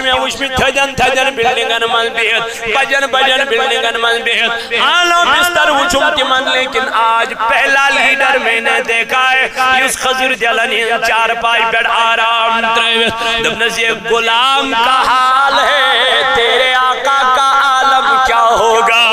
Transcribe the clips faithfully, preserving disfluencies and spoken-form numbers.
مےٚ وٕچھمٕتۍ تھٔدٮ۪ن تھٔدٮ۪ن بلڈنگن منٛز بِہِتھ، بجن بجن بلڈنگن منٛز بِہِتھ، اعلیٰ بستر وٕچھُم تِمن، لیکن آج پہلا لیڈر میں نے دیکھا ہے، یُس خضر دلن ہٕنٛز چارپایہِ پٮ۪ٹھ آرام ترٲوِتھ۔ دوٚپنس، یہ غلام کا حال ہے، تیرے آقا کا عالم کیا ہوگا؟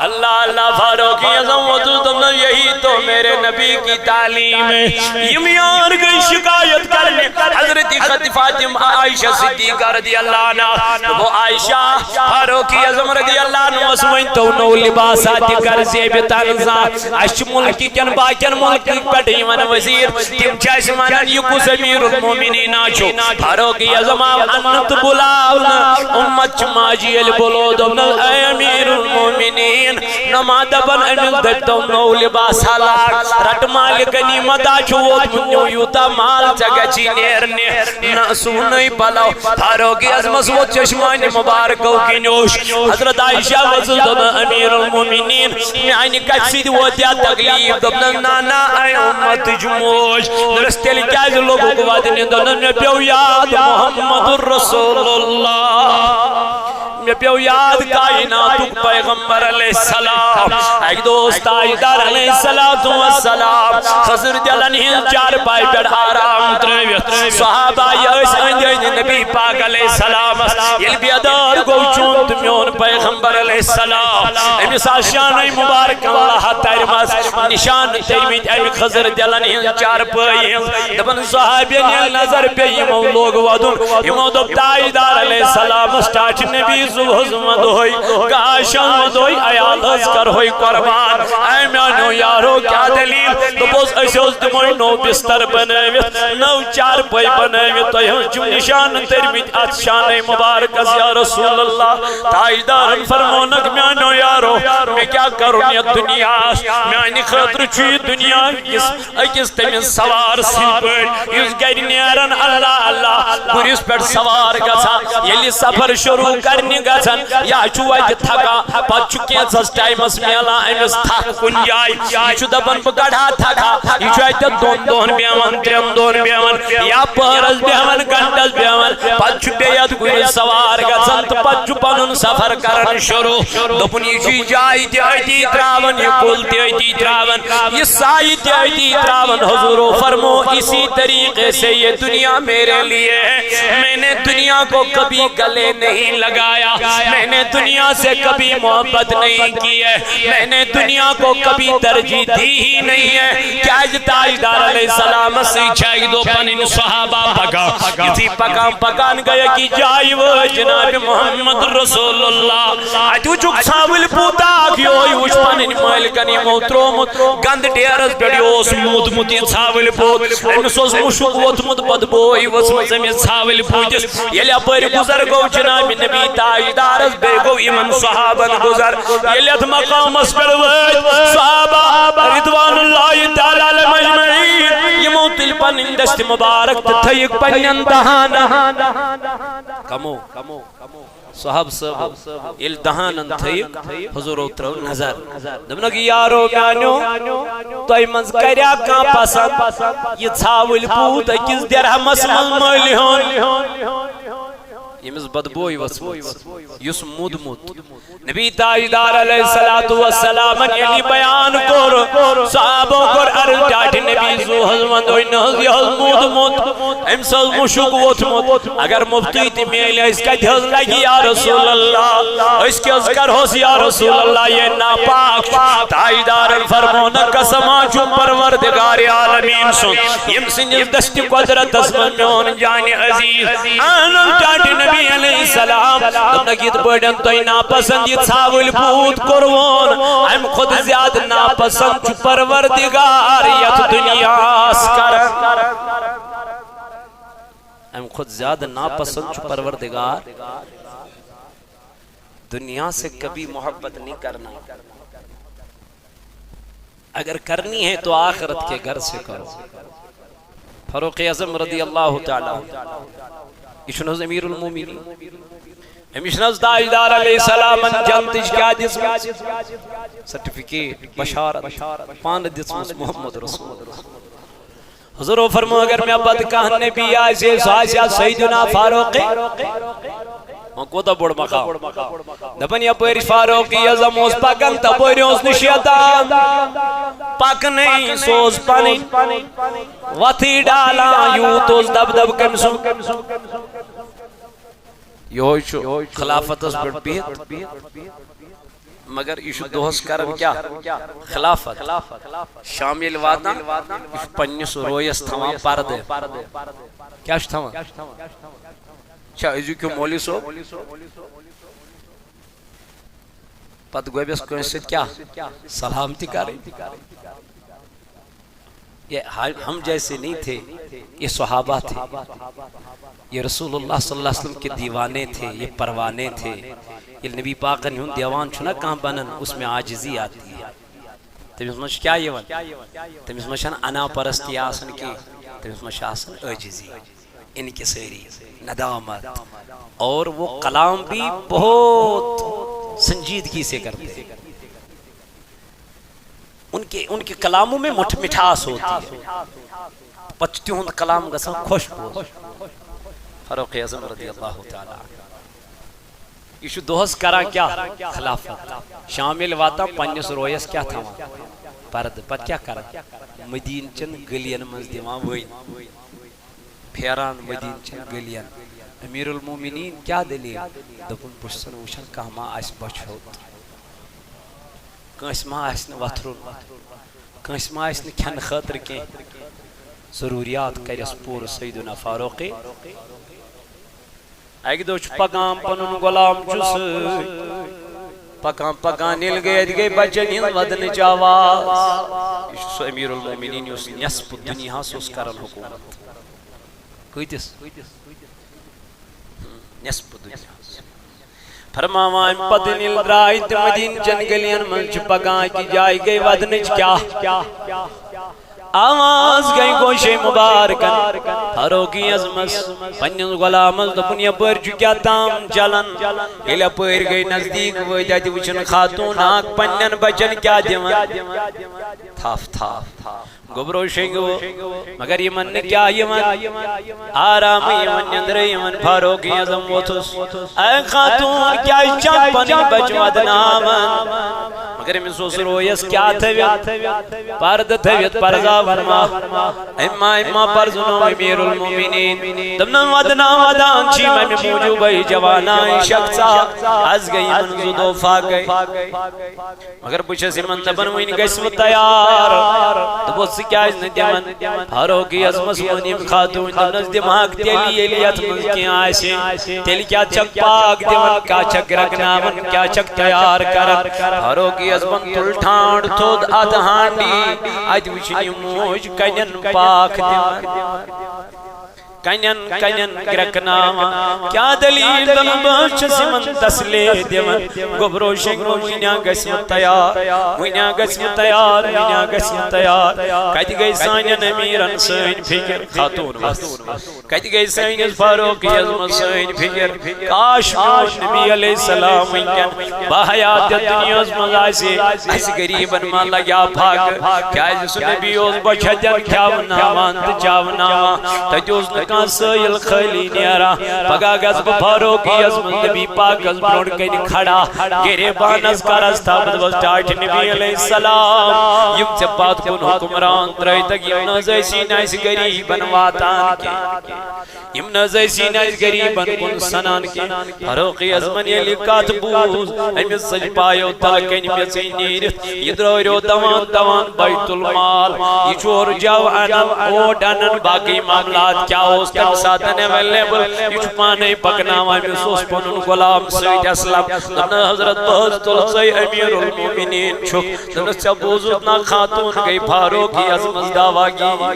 اللہ اللہ، فاروق اعظم ووتُس، دوٚپنس، یہی تو میرے نبی کی تعلیم ہے۔ یِم یار گٔے شکایت کرنہِ حضرت خط-، فاطمہ عائشہ صدیقہ رضی اللہ عنہا۔ دوٚپُن، عائشہ، فاروق اعظم رضی اللہ عنہس ؤنۍ تو نوٚو لباسا تہِ کر زیبہِ تن زانٛہہ۔ اسہِ چھِ مُلکہِ کٮ۪ن باقین مُلکن پٮ۪ٹھ یِوان وزیر، تِم چھِ اسہِ ونان، یہِ کُس امیر المومنینا چھُ؟ فاروق اعظم آو اننہٕ تہٕ بُلاونہٕ۔ اُمت چھِ ماجہِ ییٚلہِ بُلو، دوٚپنس، اے امیر المومنین، نما دپن أمِس دٔپتو نوٚو لباسا لاگ، رٹ مالہِ غنیمتا چھُ ووتمُت، نیوٗ یوٗتاہ مال ژےٚ گژھی نیرنہِ، نہ سُونٕے پلو۔ فاروق اعظمس ووت چشمانہِ مبارکو کِنۍ اوٚش۔ حضرت عائشہ ؤژھٕس، دوٚپنس، امیر المومنین، میانہِ کتھِ سۭتۍ ووت یا تکلیف؟ دوٚپنس، نہ نہ، اے اُمتٕچ موج۔ دوٚپنس، تیٚلہِ کیازِ لوٚگُکھ ودنہِ؟ دوٚپنس، مےٚ پیوٚو یاد محمد رسول اللہ۔ مےٚ پیوٚو یاد کائناتُک پیغمبر علیہ السلام۔ اکہِ دۄہ اوس تاجدار علیہ الصلوۃ والسلام خضر دلن ہٕنٛز چارپایہِ پٮ۪ٹھ آرام ترٲوِتھ۔ صحابہ یہِ ٲسۍ أنٛدۍ أنٛدۍ نبی پاک علیہ السلامس۔ ییٚلہِ بیدار گوٚو چون تہٕ میون پیغمبر علیہ السلام، أمِس آسہٕ شانَے مبارکن لہہ ترِمژ، نشان تٔرمٕتۍ اَمہِ خضر دلن ہٕنٛز چارپٲیی ہٕنٛز۔ دپان صحابین ییٚلہِ نظر پیٚیہِ، یِمو لوگ ودُن، یِمو دوٚپ تاجدار علیہ السلامس ٹاٹھہِ نبی صبحس وندوے، گاشن وندوے، عیال حظ کرہوے قربان۔ اے میانیو یارو، کیاہ دلیل؟ دوٚپُس، أسۍ حظ دِموے نوٚو بستر بنٲوِتھ، نٔو چارپٲے بنٲوِتھ، تۄہہِ حظ چھِو نشان تٔرمٕتۍ اتھ شانَے مبارکس، یا رسول اللہ۔ تاجدارن فرمونکھ، میانیو یارو، مےٚ کیاہ کرُن یتھ دُنیاہس؟ میانہِ خٲطرٕ چھُ یہِ دُنیا أکِس أکِس تٔمِس سوار سٕنٛدۍ پٲٹھۍ، یُس گرِ نیران اللہ اللہ گُرِس پٮ۪ٹھ سوار گژھان، ییٚلہِ سفر شروع کرنہِ گژھان، یا چھُ وتہِ تھکان، پتہٕ چھُ کینٛژھس ٹایمس میلان أمِس تھکھ کُنہِ جایہِ۔ یہِ چھُ دپان، بہٕ کڑٕ ہا تھکھ ہا۔ یہِ چھُ اتٮ۪تھ دۄن دۄہن بیٚہوان، ترٛٮ۪ن دۄہن بیٚہوان، یا پٔہرس بیٚہوان، گنٹس بیٚہوان، پتہٕ چھُ بیٚیہِ اتھ گُرِس سوار گژھان تہٕ پتہٕ چھُ پنُن سفر کران شروع۔ دوٚپُن، یہِ چھُ یہِ جاے تہِ أتی ترٛاوان، یہِ کُل تہِ أتی ترٛاوان، یہِ سایہِ تہِ أتی ترٛاوان۔ حضورو فرمو، اسی طریقے سے یہ دنیا میرے لیے ہے۔ میں نے دنیا کو کبھی گلے نہیں لگایا، میں نے دنیا سے کبھی محبت نہیں کی ہے، میں نے دنیا کو کبھی ترجیح دی ہی نہیں ہے۔ کیازِ تاجدار علیہ السلام سۭتۍ چھِ اکہِ دۄہ پنٕنۍ صحابہ پکان۔ یُتھُے پکان پکان گٔے أکِس جایہِ وٲتۍ جناب محمد رسول اللہ۔ اتہِ وٕچھُکھ ژھاوٕلۍ پوٗتا اکھ، یِہوٚے وٕچھ پنٕنۍ مٲلکن یِمو ترٛوومُت گنٛدٕ ڈیرس پٮ۪ٹھ، یہِ اوس موٗدمُت یہِ ژھاوٕلۍ پوٗت۔ أمِس اوس مُشُک ووٚتھمُت، بدبوے ؤژھمٕژ أمِس ژھاوٕلۍ پوٗتِس۔ ییٚلہِ اپٲرۍ گُزر گوٚو جناب نبی تاجدارس، بیٚیہِ گوٚو یِمن صحابن گُزر۔ ییٚلہِ اتھ مقامس پٮ۪ٹھ وٲتۍ صحابہ رضوان اللہ تعالیٰ علیہم اجمعین، یِمو تُلۍ پنٕنۍ دستِ مبارک تہٕ تھٲیِکھ پننٮ۪ن دہانن۔ کمو؟ صحابہٕ صٲبو ییٚلہِ دہانن تھٲیِکھ، حضورو ترٲو نظر۔ دوٚپنکھ، یارو میانیو، تۄہہِ منٛز کریا کانٛہہ پسند یہِ ژھاوٕلۍ پوٗت أکِس درہمس منٛز مٔلۍ ہیوٚن، ییٚمِس بدبوے ؤژھمٕژ، یُس موٗدمُت؟ نبی تاجدار علیہ الصلوۃ والسلامن ییٚلہِ یہِ بیان کوٚر، صحابو کوٚر عرض، ٹاٹھہِ نبی زُو حظ وندوے نہ حظ، یہِ حظ موٗدمُت، أمِس حظ مُشُک ووٚتھمُت۔ اگر مُفتٕے تہِ میلہِ، أسۍ کتہِ حظ لگہِ یا رسول اللہ؟ أسۍ کیٛاہ حظ کرہوس یا رسول اللہ؟ یہِ ناپاک چھُ۔ تاجدارن فرمونکھ، قسم ہا چھُ پروردگار عالمین سُنٛد، ییٚمہِ سٕنٛدِس دستِ قدرتس منٛز میون جانِ عزیز۔ اہنُن ٹاٹھہِ نبی علیہ السلام۔ دوٚپنکھ، یِتھ پٲٹھۍ تۄہہِ ناپسند یہِ ژھاوٕلۍ پوٗت کوٚروُن، امہِ کھۄتہٕ زیادٕ ناپسند چھُ پروردگار یتھ دُنیاہس کران۔ امہِ کھۄتہٕ زیادٕ ناپسند چھُ پروردگار۔ دنیا سے کبھی محبت نہیں کرنا۔ اگر کرنی ہے تو آخرت کے گھر سے کرو۔ فاروق اعظم رضی اللہ تعالیٰ عنہ۔ یہِ چھُنہٕ حظ امیر المومنین؟ أمِس چھُنہٕ حظ تاجدار علیہ السلامن جنتٕچ کیٛاہ دِژمٕژ؟ سرٹیفکیٹ، بشارت، پانہٕ دِژمٕژ محمد رسول اللہ۔ حضورو فرمو، اگر مےٚ پتہٕ کانٛہہ نبی آسہِ، سُہ آسہِ ہا سیدنا فاروق۔ وۄنۍ کوٗتاہ بوٚڑ مقام۔ دپان یپٲرۍ فاروق اعظم اوس پکان، تپٲرۍ اوس نہٕ شیطان پکنٕے، سُہ اوس پنٕنۍ وتھٕے ڈالان، یوٗت اوس دبدب کٔمۍ سُنٛد۔ یہوے چھُ خلافتس پٮ۪ٹھ بِہِتھ، مگر یہِ چھُ دۄہس کران کیٛاہ؟ خلافت۔ شام ییٚلہِ واتان، یہِ چھُ پننِس رویس تھاوان پردٕ۔ کیٛاہ چھُ تھاوان؟ چھا أزیُک ہیوٗ مولوی صٲب؟ پتہٕ گوٚبس کٲنٛسہِ سۭتۍ کیٛاہ؟ سلام تہِ کرٕنۍ۔ یہ ہم جیسے نہیں تھے، یہ صحابہ تھے، یہ رسول اللہ صلی اللہ علیہ وسلم کے دیوانے تھے، یہ پروانے تھے۔ ییٚلہِ نبی پاکن ہُنٛد دیوان چھُنہ کانٛہہ بنان، اس میں عاجزی آتی ہے۔ تٔمِس منٛز چھُ کیٛاہ یِوان؟ تٔمِس منٛز چھَنہٕ انا پرستی آسان کینٛہہ، تٔمِس منٛز چھِ آسان عٲجزی، انکسٲری، ندامت، اور وہ کلام بھی بہت سنجیدگی سے کرتے ہیں۔ ان کے، ان کے کلاموں میں مٹھ-، مٹھاس ہوتی ہے۔ پتہٕ چھُ تِہُنٛد کلام گژھان خۄش بوزُن۔ فاروق اعظم رضی اللہ تعالیٰ عنہ۔ یہِ چھُ دۄہس کران کیٛاہ؟ خلافت۔ شام ییٚلہِ واتان، پننِس رویس کیٛاہ تھاوان؟ پردٕ۔ پتہٕ کیٛاہ کران؟ مدیٖنہٕ چٮ۪ن گٔلین منٛز دِوان ؤنۍ۔ پھیران مدیٖنہٕ چٮ۪ن گٔلین۔ امیر المومنین کیٛاہ دٔلیٖل؟ دوٚپُن، بہٕ چھُس وٕچھان کانٛہہ ما آسہِ بۄچھِ ہوٚت۔ کٲنٛسہِ ما آسہِ نہٕ وۄتھرُن، کٲنٛسہِ ما آسہِ نہٕ کھٮ۪نہٕ خٲطرٕ کینٛہہ۔ ضروٗریات کَرٮ۪س پوٗرٕ سیدنا فاروقی۔ اَکہِ دۄہ چھُ پکان، پنُن غلام چھُ سۭتۍ۔ پکان پکان ییٚلہِ گٔے، اَتہِ گٔے بچن ہٕنٛز ودنٕچ آواز۔ یہِ چھُ سُہ امیر المومنین یُس نصف دُنیاہس اوس کران حکوٗمت۔ کۭتِس؟ نصف دُنیاہس۔ فرماوان، اَمہِ پتہٕ ییٚلہِ درٛاے تہٕ مدیٖنہٕ چٮ۪ن گٔلین منٛز چھِ پکان، أکِس جایہِ گٔے ودنٕچ کیٛاہ؟ آواز گٔے گوشے مبارکن۔ فاروقی اعظمس، پننِس غلامس دوٚپُن، یپٲرۍ چھُ کیٛاہ تام چلان۔ ییٚلہِ اپٲرۍ گٔے نزدیٖک وٲتۍ، اَتہِ وٕچھُن خاتوٗن اکھ پننٮ۪ن بچن کیٛاہ دِوان؟ تھپھ تھپھ۔ گوٚبرو شنگو، مگر یِمن نہٕ کیٛاہ یِوان، آرام یِوان، نیٚنٛدرٕ یِوان۔ فاروق اعظم ووٚتھُس، اے خاتوٗن، کیٛازِ چھَکھ پنٕنۍ بچہِ ودناوان؟ مگر أمِس اوس رویس کیٛاہ تھٲوِتھ؟ پردٕ تھٲوِتھ، پرزاوُن ما؟ أمۍ ما، أمۍ ما پرزٕنو امیر المومنین؟ دوٚپنَم، ودناو ودان چھِ یِم، امہِ موٗجوٗبے جوانا شخصا۔ از گٔے یِمن زٕ دۄہ فاقے۔ مگر بہٕ چھَس یِمن دپان، وُنہِ گژھِ وۄنۍ تیار۔ دوٚپُس، ژٕ کیٛازِ نہٕ دِوان؟ فاروق اعظمس ووٚن ییٚمہِ خاتوٗنۍ، دوٚپنَس، دِمہٕ ہاکھ تیٚلہِ، ییٚلہِ یَتھ منٛز کینٛہہ آسہِ۔ تیٚلہِ کیٛاہ چھَکھ پاک دِوان، کیٛاہ چھَکھ گرٛٮ۪کناوان، کیٛاہ چھَکھ تیار کران؟ فاروق اعظمن تُل ٹھانٛڈ تھوٚد اَتھ ہانڈی، اَتہِ وُچھِن یہِ موج کَنٮ۪ن پاک دِوان۔ کَنٮ۪ن، کَنٮ۪ن گرٛٮ۪کناوان۔ کیٛاہ دٔلیٖل؟ دَپان، بہٕ حظ چھُس یِمَن تسلے دِوان۔ گوٚبرو شنگو، وٕنیٛا گژھِ وۄنۍ تیار، وٕنیٛا گژھِ وۄنۍ تیار، وٕنیٛا گژھِ وۄنۍ تیار۔ کَتہِ گٔے سانٮ۪ن أمیٖرَن سٲنۍ فِکر؟ خاتوٗن وَس۔ کَتہِ گٔے سٲنِس فاروق اعظمَس سٲنۍ فِکر؟ کاش میون نبی علیہ السلام وٕنکٮ۪ن باحیات یَتھ دُنیاہَس منٛز آسہِ، اَسہِ غریٖبَن ما لگہِ ہا پھاکہٕ؟ کیٛازِ سُہ نبی اوس بۄچھِ ہَتٮ۪ن کھٮ۪وناوان تہٕ چاوناوان۔ تَتہِ اوس نہٕ کانٛہہ سٲیِل خٲلی نیران۔ پگاہ گژھٕ بہٕ فاروق اعظمس نبی پاکس برونٛٹھ کنہِ کھڑا، غریبانس کرس تھپھ، دپس، ٹاٹھۍ نبی علیہ السلام، یِم ژےٚ پتھ کُن حکمران ترٲوتکھ، یِم نہٕ حظ ٲسی نہٕ اَسہِ غریبن واتان کینٛہہ، یِم نہٕ حظ ٲسی نہٕ اَسہِ غریبن کُن سنان کینٛہہ۔ فاروق اعظمن ییٚلہِ یہِ کتھ بوٗز، أمِس ژٔج پایو تلہٕ کنہِ میٚژٕے نیٖرِتھ۔ یہِ درٛوریو دوان دوان بیت المال۔ یہِ چھُ اورٕ جَو اَنان، اوٹ اَنان، باقٕے معاملات کیٛاہ اوس تَمہِ ساتہٕ available، یہِ چھُ پانَے پَکناوان۔ أمِس اوس پَنُن غلام سۭتۍ اسلم۔ دوٚپنَس، حضرت، بہٕ حظ تُلہٕ ژَے، أمیٖر المومنیٖن چھُکھ۔ دوٚپنَس، ژےٚ بوٗزُتھ نا خاتوٗن گٔے فاروق اعظمس دعویٰ گیٖر۔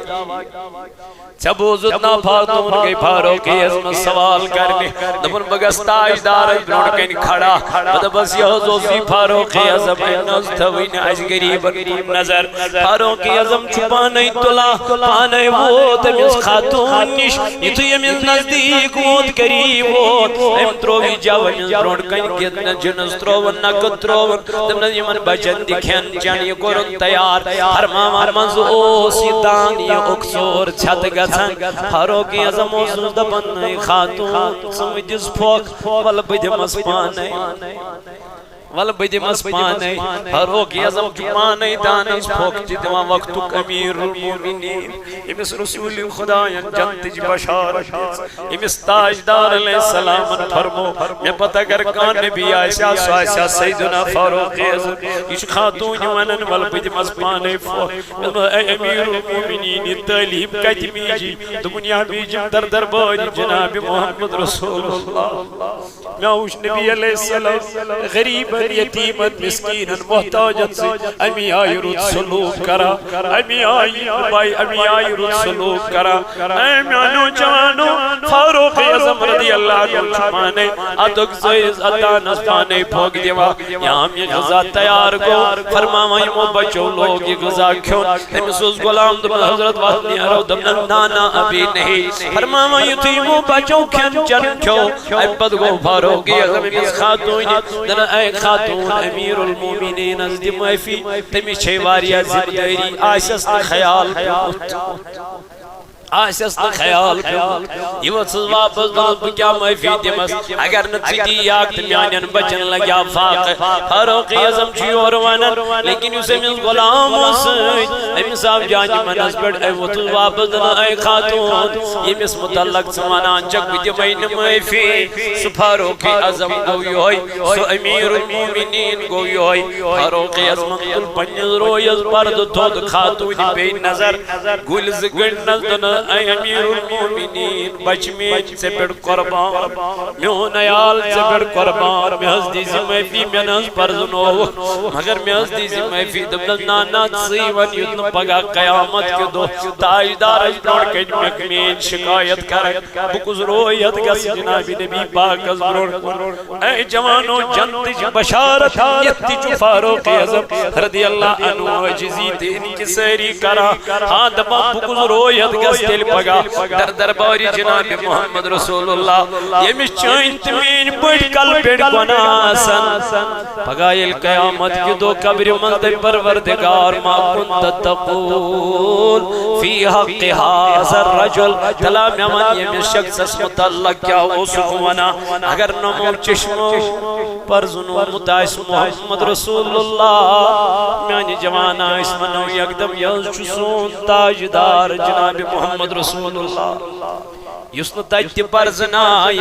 ژےٚ بوٗزُتھ نا، فاطون گٔے فاروق اعظمس سوال کرنہِ۔ دوٚپُن، بہٕ گژھٕ تاجدارس برٛونٛٹھ کنہِ کھڑا۔ بہٕ دپس، یہِ حظ اوس یہِ فاروق اعظم، أمۍ نہ حظ تھٲوٕے نہٕ اَسہِ غریٖبن کُن نظر۔ فاروق اعظم چھُ پانے تُلان، پانے ووت أمِس خاتوٗن نِش۔ یُتھُے أمِس نزدیٖک ووت، قریٖب ووت، أمۍ ترٛوو یہِ جَو أمِس برٛونٛٹھ کنہِ، کِتھ نہٕ جِنس ترٛووُن، نقد ترٛووُن۔ دوٚپنس، یِمن بچن دِ کھٮ۪ن چٮ۪ن، یہِ کوٚرُن تیار۔ فرماوان منٛزٕ اوس یہِ دان، یہِ اوٚکھ ژور ژھٮ۪تہٕ گژھان۔ فاروق اعظم اوسُس دپان، نٔے خاتوٗن، ژٕ مہٕ دِس پھۄکھ، ولہٕ بہٕ دِمس پانے، ولہٕ بہٕ دِمس پانے۔ فاروق اعظم چھُ پانے دانس پھۄکھ تہِ دِوان، وقتُک امیر المومنین، ییٚمِس رسول خداین جنتٕچ بشارت دِژ۔ أمِس تاجدار علیہ السلامن فرمو، مےٚ پتہٕ اگر کانٛہہ نبی آسہِ ہا، سُہ آسہِ ہا سیدنا فاروق اعظم۔ یہِ چھُ خاتوٗنہِ ونان، ولہٕ بہٕ دِمس پانے پھۄکھ۔ دوٚپمس، اے امیر المومنین، یہِ تعلیٖم کتہِ میجی؟ دوٚپُن، یا میجِم در دربارِ جناب محمد رسول اللہ۔ مےٚ وُچھ نبی علیہ السلام غریٖبن، یتیٖمن، مسکیٖنن، محتاجن سۭتۍ امی آیہِ رُت سلوک کران، امی آیہِ، امی آیہِ رُت سلوک کران۔ اے میانیو جوانو، فاروق اعظم رضی اللہ عنہ چھُ پانے ادُک زٲیِز ادانس پانے پھۄکھ دِوان۔ یام یہِ غذا تیار گوٚو، فرماوان یِمو بچو لوگ یہِ غذا کھیوٚن۔ أمِس اوس غلام دوٚپمُت، حضرت وَتھ نیرو۔ دوٚپنَس، نا نا ابھی نہیں۔ فرماوان یُتھُے یِمو بچو کھٮ۪ن چٮ۪ن کھیوٚو، اَمہِ پتہٕ گوٚو فاروق اعظم أمِس خاتوٗنہِ، دَپان، اے خاتوٗن، امیر المومنینس دِ معٲفی، تٔمِس چھے واریاہ ذمہٕ دٲری، آسٮ۪س نہٕ خیال پیوٚمُت۔ آسٮ۪س نہٕ خیال پیوٚمُت۔ یہِ ؤژھٕس واپس، دوٚپُس، بہٕ کیٛاہ معٲفی دِمس؟ اگر نہٕ ژٕ دِیاکھ تہٕ میانٮ۪ن بچن لگیا فاقہٕ۔ فاروق اعظم چھُ یورٕ ونان، لیکن یُس أمِس غلام اوس سۭتۍ، أمِس آو جانہِ منس پٮ۪ٹھ۔ أمۍ ووٚتھُس واپس، دَپان، اے خاتوٗن، ییٚمِس متعلق ژٕ ونان چھکھ بہٕ دِمے نہٕ معٲفی، سُہ فاروق اعظم گوٚو یِہوٚے، سُہ امیر المومنین گوٚو یِہوٚے۔ فاروق اعظمن تُل پننِس رویس پردٕ تھوٚد، خاتوٗنہِ پیٚیہِ نظر۔ گُلۍ زٕ گٔنٛڈنس، دوٚپنس، اے امیر المومنین، بچہٕ میٲنۍ، ژےٚ پٮ۪ٹھ قربان، میون عیال ژےٚ پٮ۪ٹھ قربان، مےٚ حظ دیٖزِ معٲفی، مےٚ نہ حظ پرزٕنووُکھ، مگر مےٚ حظ دیٖزِ معٲفی۔ دوٚپنس، نہ نہ، ژٕے وَن، یُتھ نہٕ پگاہ قیامت کہِ دۄہ تاجدارس برونٛٹھ کنہِ مےٚ میٲنۍ شکایت کرکھ، بہٕ کُس رویت گژھٕ جناب نبی پاکس برونٛٹھ کُن۔ اے جوانو، جنتٕچ بشارت نِتھ تہِ چھُ فاروق اعظم رضی اللہ عنہ عاجزی تہٕ انکساری کران۔ ہاں، دپان، بہٕ کُس رویت گژھٕ تیٚلہِ پگاہ در دربارِ جناب محمد رسول اللہ، ییٚمِس چٲنۍ تہٕ میٲنۍ بٔڑۍ کلہٕ پیٚٹھۍ گۄناہ آسن۔ پگاہ ییٚلہِ قیامت کہِ دۄہ قبرِ منٛز دپہِ، پروردگار، ما كنت تقول في حق هذا الرجل، تلا مےٚ وَن، ییٚمِس شخصس متعلق کیٛاہ اوسُکھ ونان؟ اگر نمو چشمو پرزنومُت آسہِ محمد رسول اللہ، میانہِ جوان آسہِ ونو یکدم، یہِ حظ چھُ سون تاجدار جناب محمد رسول اللہ، یُس نہٕ تتہِ تہِ پرزنایہِ۔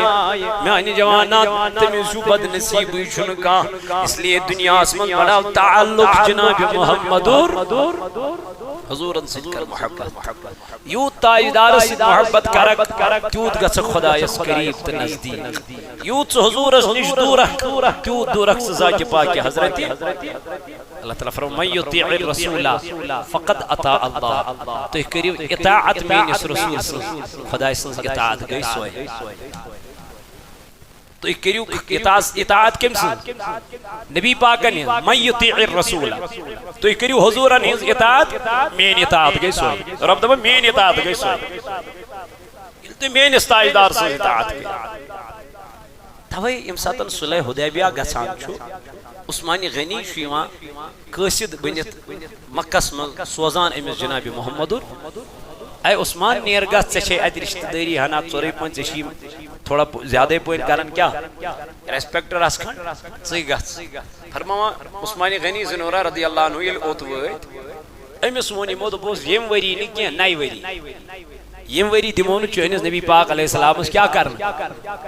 میانہِ جوانا، تٔمِس ہیوٗ بدنصیٖبٕے چھُنہٕ کانٛہہ، اس لیے دُنیاہس منٛز بڑاو تعلق جناب محمد حضوٗرن سۭتۍ کر محبت۔ یوٗت تاجدارس سۭتۍ محبت کرکھ، تیوٗت گژھکھ خدایس قریب تہٕ نزدیٖک۔ یوٗت ژٕ حضوٗرس نِش دوٗرکھ، تیوٗت دوٗرکھ ژٕ ذاتِ پاکہِ حضرت۔ اللہ تعالیٰ فرمو، من یطیع الرسول فقد اطاع اللہ۔ تُہۍ کٔرِو اطاعت میٲنِس رسول سٕنٛز، خداے سٕنٛز اطاعت گٔے سۄے۔ تُہۍ کٔرِو اطاعت، اطاعت کٔمۍ سٕنٛز؟ نبی پاکن ہٕنٛز۔ من یطیع الرسول، تُہۍ کٔرِو حضوٗرن ہٕنٛز اطاعت، میٲنۍ اطاعت گٔے سۄے۔ رب دپان، میٲنۍ اطاعت گٔے سۄے۔ ییٚلہِ تُہۍ میٲنِس تاجدار سٕنٛز اطاعت کٔرِو۔ توے ییٚمہِ ساتہٕ صلح حدیبیہ گژھان چھُ، عثمان غنی چھُ یِوان قٲصد بٔنِتھ مکس منٛز، سوزان أمِس جناب محمدُر، اے عثمان، نیر گژھ، ژےٚ چھے اتہِ رشتہٕ دٲری ہنا ژورے پانٛژھ، ژےٚ چھِ یِم تھوڑا پو-، زیادے پٲٹھۍ کران کیٛاہ؟ ریسپیکٹ رژھ کھنڈ، ژٕے گژھ۔ فرماوان عثمان غنی زنورہ رضی اللہ عنہ ییٚلہِ اوٚت وٲتۍ، أمِس ووٚن یِمو، دوٚپُس، ییٚمہِ ؤری نہٕ کینٛہہ، نَیہِ ؤری۔ ییٚمہِ ؤری دِمو نہٕ چٲنِس نبی پاک علیہ السلامس کیٛاہ کرنہٕ؟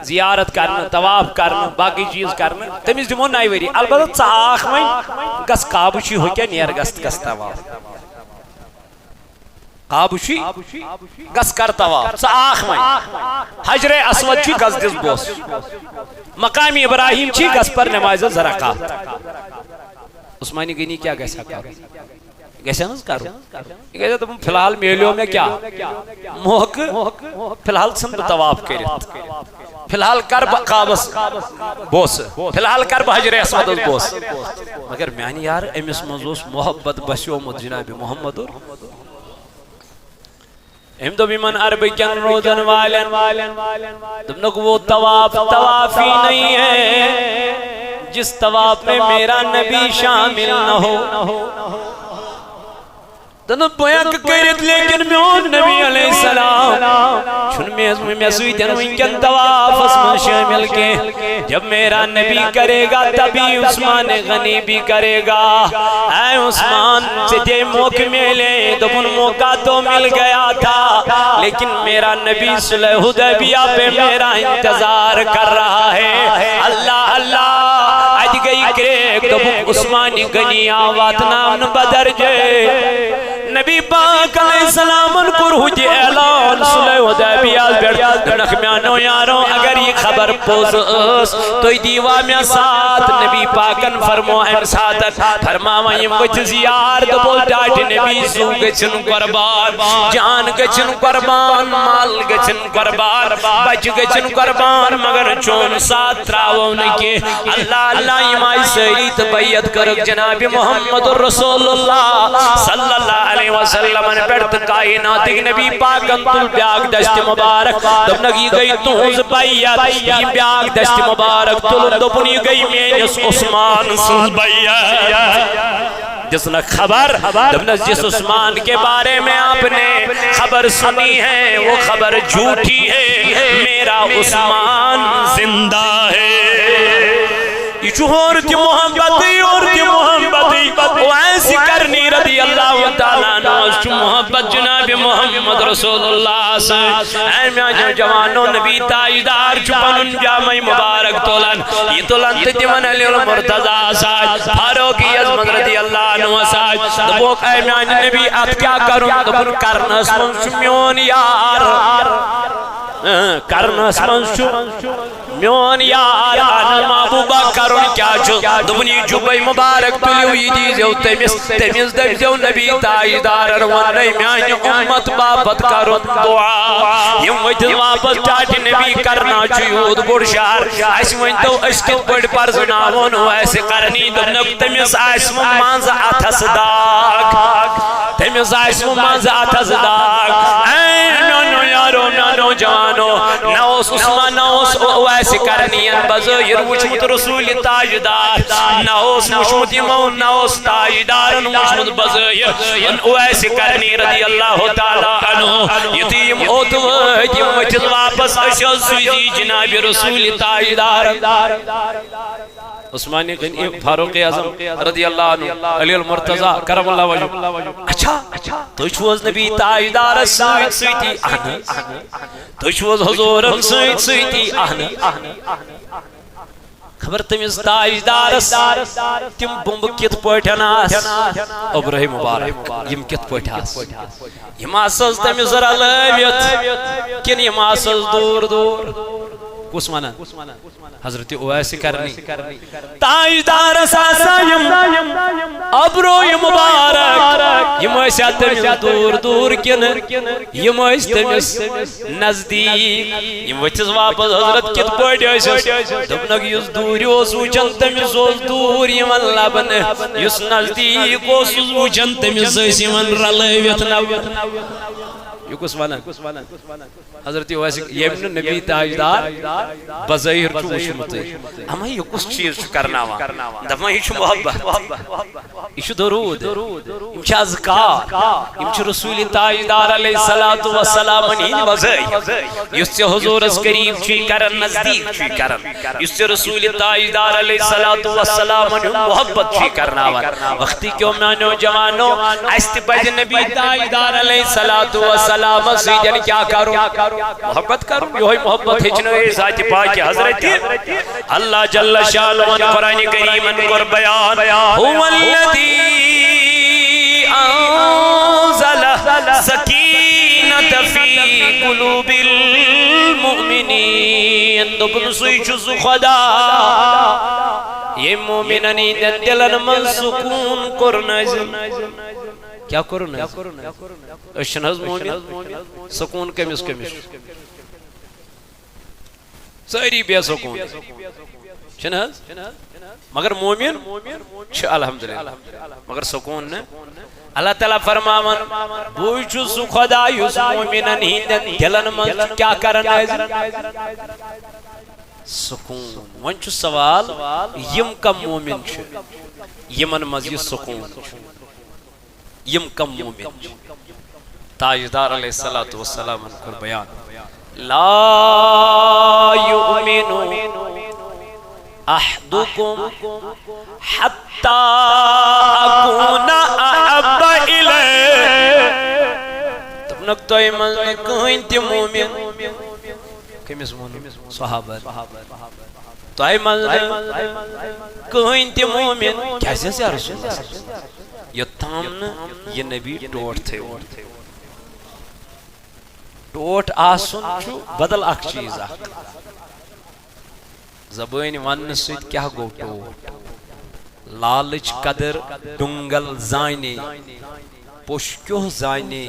زیارت کرنہٕ، طواف کرنہٕ، باقٕے چیٖز کرنہٕ۔ تٔمِس دِمو نَیہِ ؤری۔ البتہ ژٕ آکھ وۄنۍ، گژھ کعبہٕ چھُے ہُہ کیٛاہ، نیر گژھ تہٕ گژھ طواف۔ کعبہٕ چھُے، گژھ کر طواف۔ ژٕ آکھ وۄنۍ۔ حجر اسود چھُے، گژھ دِس بوس۔ مقام ابراہیم چھُے، گژھ پر نمازِ زٕ رکعت۔ عثمان غنی کیٛاہ گژھِ ہا کرُن؟ گژھِ نہٕ حظ کرُن؟ یہِ گژھِ دوٚپُن، فی الحال میلیو مےٚ کیٛاہ؟ موقعہٕ۔ فی الحال ژھٕن بہٕ طواف کٔرِتھ۔ فی الحال کر بہٕ کعبس بوسہٕ۔ فی الحال کر بہٕ حجر اسودس بوسہٕ۔ مگر میانہِ یار، أمِس منٛز اوس محبت بسیومُت جناب محمد۔ أمۍ دوٚپ یِمن عربہٕ کٮ۪ن روزن والٮ۪ن، دوٚپنکھ، "وہ طواف طواف ہی نہیں ہے جس طواف میں میرا نبی شامل نہ ہو۔" دوٚپُن، "بہٕ ہٮ۪کہٕ کٔرِتھ، لیکن میون نبی علیہ السلام چھُنہٕ مےٚ، مےٚ سۭتۍ وٕنکٮ۪ن طوافس منٛز شٲمِل کینٛہہ۔ جب میرا نبی کرے گا، تبھی عثمان غنی بھی کرے گا۔" اے عثمان، ژےٚ تہِ موقعہٕ میلے۔ دوٚپُن، "موقع تو مل گیا تھا، لیکن میرا نبی صلح حدیبیہ پہ میرا انتظار کر رہا ہے۔" اللہ اللہ، اتہِ گٔے کرٛیک۔ دوٚپُکھ، عثمان غنی آو واتناونہٕ بدر جے۔ نبی پاک علیہ السلامن کوٚر ہُتہِ اعلان صلح حدیبیہ پٮ۪ٹھ، دوٚپنکھ، میانیو یارو، اگر یہِ خبر پوٚز ٲس، تُہۍ دیٖوا مےٚ ساتھ؟ نبی پاکن فرمو امہِ ساتہٕ، فرماوان یِم ؤتھِس یار، دوٚپُکھ، ٹاٹھۍ نبی، زُو گٔژھِن قربان، جان گٔژھِن قربان، مال گٔژھِن قربان، بچہِ گٔژھِن قربان، مگر چون ساتھ تراوو نہٕ کینٛہہ۔ اللہ اللہ، یِم آیہِ سٲری تہٕ بیعت کٔرٕکھ جناب محمد رسول اللہ صلی اللہ علیہ وسلمن پٮ۪ٹھ تہٕ کائناتٕکۍ نبی پاکن تُل بیاکھ دست مبارک۔ دوٚپنکھ، یہِ گٔے تُہنٛز بیعت۔ یہِ بیاکھ دست مبارک تُلُن، دوٚپُن، یہِ گٔے میٲنِس عثمان سٕنٛز بیعت۔ دِژنکھ خبر، دوٚپنس، جس عثمان کے بارے میں آپ نے خبر سنی ہے، وہ خبر جھوٹی ہے، میرا عثمان زندہ ہے۔ یہِ چھُ ہورٕ تہِ محبتٕے، یورٕ تہِ محبتٕے۔ اویس قرنی رضی اللہ تعالیٰ عنہ چھُ محبت جناب محمد رسول اللہ سۭتۍ۔ اے میانیو جوانو، نبی تاجدار چھُ پنُن جامہ مبارک تُلان۔ یہِ تُلان تہٕ دِوان علی المرتضیٰ سۭتۍ، فاروق اعظم رضی اللہ عنہ سۭتۍ۔ دوٚپُکھ، اے میانہِ نبی، اتھ کیٛاہ کرُن؟ دوٚپُن، کرنس منٛز چھُ میون یار۔ اۭں، کرنس منٛز چھُ میون یار۔ اہن ابو بکر، کرُن کیٛاہ چھُ؟ دوٚپُن، یہِ جُبے مبارک تُلِو، یہِ دیٖزیو تٔمِس، تٔمِس دٔپۍزیو نبی تاجدارن ووٚن، میانہِ امت باپتھ کرُن دعا۔ یِم ؤتھِتھ واپس ٹاٹھۍ نبی کرنا چھُ یوٗت بوٚڑ شہر، اسہِ ؤنۍ تو أسۍ کِتھ پٲٹھۍ پرزناوون اویس قرنی؟ دوٚپنکھ، تٔمِس آسہِ وۄنۍ منٛزٕ اتھس داغ، تٔمِس آسہِ وۄنۍ منٛزٕ اتھس داغ۔ اے میانیو یارو، میانیو جوانو، نہ اوس عثمان، نہ اوس اویس قرنین بظٲہر وٕچھمُت رسول تاجدار، نہ اوس وٕچھمُت یِمو، نہ اوس تاجدارن وٕچھمُت بظٲہر اویس قرنی رضی اللہ تعالیٰ عنہ۔ یُتھُے یِم اوٚت وٲتۍ، یِم ؤتھِتھ واپس، أسۍ حظ سوٗزی جناب رسول تاجدار۔ عثمان غنی، فاروق اعظم رضی اللہ عنہ، علی المرتضیٰ کرم اللہ وجہ۔ اچھا، تُہۍ چھِو حظ نبی تاجدارس سۭتۍ سۭتی؟ اہن حظ۔ تُہۍ چھِو حظ حضوٗرن سۭتۍ سۭتی؟ اہن حظ۔ خبر تٔمِس تاجدارس تِم بُمبہٕ کِتھ پٲٹھۍ آسہٕ؟ اوٚبرٲہِم مبارک، یِم کِتھ پٲٹھۍ آسہٕ؟ یِم آسہٕ حظ تٔمِس رلٲوِتھ کِنہٕ یِم آسہٕ حظ دوٗر دوٗر؟ کُس ونان؟ حضرت اویس قرنی۔ تاجدارس آسان یِم ابرو مبارک، یِم ٲسۍ تٔمِس دوٗر دوٗر کِنہٕ یِم ٲسۍ تٔمِس نزدیٖک؟ یِم ؤتھِس واپس، حضرت کِتھ پٲٹھۍ ٲسِس؟ دوٚپنکھ، یُس دوٗرِ اوس وٕچھان، تٔمِس اوس دوٗر یِوان لبنہٕ، یُس نزدیٖک اوسُس وٕچھان، تٔمِس ٲسۍ یِوان رلٲوِتھ لبنہٕ۔ یہِ کُس ونان؟ حضرت اویس، ییٚمۍ نہٕ نبی تاجدار بظٲہر چھُ وٕچھمُتٕے، اما یہِ کُس چیٖز چھُ کرناوان؟ دپان، یہِ چھُ محبت، یہِ چھُ درود، یِم چھِ اذکار، یِم چھِ رسول تاجدار علیہ الصلوۃ والسلامن ہٕنٛدۍ وظٲہر۔ یُس ژےٚ حضورس قریب چھُے کران، نزدیٖک چھُے کران، یُس ژےٚ رسول تاجدار علیہ الصلوۃ والسلامن ہُنٛد محبت چھُے کرناوان۔ وقتی کیو میانیو جوانو، اسہِ تہِ پزِ نبی تاجدار علیہ الصلوۃ والسلامس سۭتۍ کیٛاہ کرُن؟ محبت کرُن۔ یِہوٚے محبت ہیٚچھنٲے ذاتِ پاکِ حضرت اللہ جل شانہ قرآن کریمن کوٚر بیان، هو الذی انزل سکینۃ فی قلوب المؤمنین۔ دوٚپُن، سُے چھُ سُہ خدا، ییٚمۍ مومنن ہٕنٛدٮ۪ن دِلن منٛز سکوٗن کوٚر نٲزِل۔ کیٛاہ کوٚرُن حظ؟ أسۍ چھِنہٕ حظ مومِن؟ سکوٗن کٔمِس کٔمِس چھُ؟ سٲری بے سکوٗن، چھِنہٕ حظ؟ مگر مومِن چھُ الحمدللہ، مگر سکوٗن نہٕ۔ اللہ تعالیٰ فرماوان، بٕے چھُس سُہ خدا یُس مومِنن ہٕنٛدٮ۪ن دِلن منٛز چھُ کیٛاہ کران حٲضِر؟ سکوٗن۔ وۄنۍ چھُ سوال، یِم کم مومِن چھِ یِمن منٛز یہِ سکوٗن چھُ؟ یِم کم مومِن چھِ؟ تاجدار علیہ الصلوۃ والسلامن کوٚر بیان، لا یؤمن احدکم حتی اکون احب الیہ۔ دوٚپنکھ، تۄہہِ منٛز نہٕ کٕہٕنۍ تہِ مومِن۔ کٔمِس ووٚن؟ صحابہ۔ تۄہہِ منٛز نہٕ کٕہٕنۍ تہِ مومِن۔ کیٛازِ حظ یا رسول اللہ؟ یوٚتام نہٕ یہِ نبی ٹوٹھ تھٲوِو۔ ٹوٹھ آسُن چھُ بدل اکھ چیٖز اکھ۔ زبٲنۍ وننہٕ سۭتۍ کیٛاہ گوٚو ٹوٹھ؟ لالٕچ قدر ڈُنگل زانے، پوٚش کیُوہ زانے،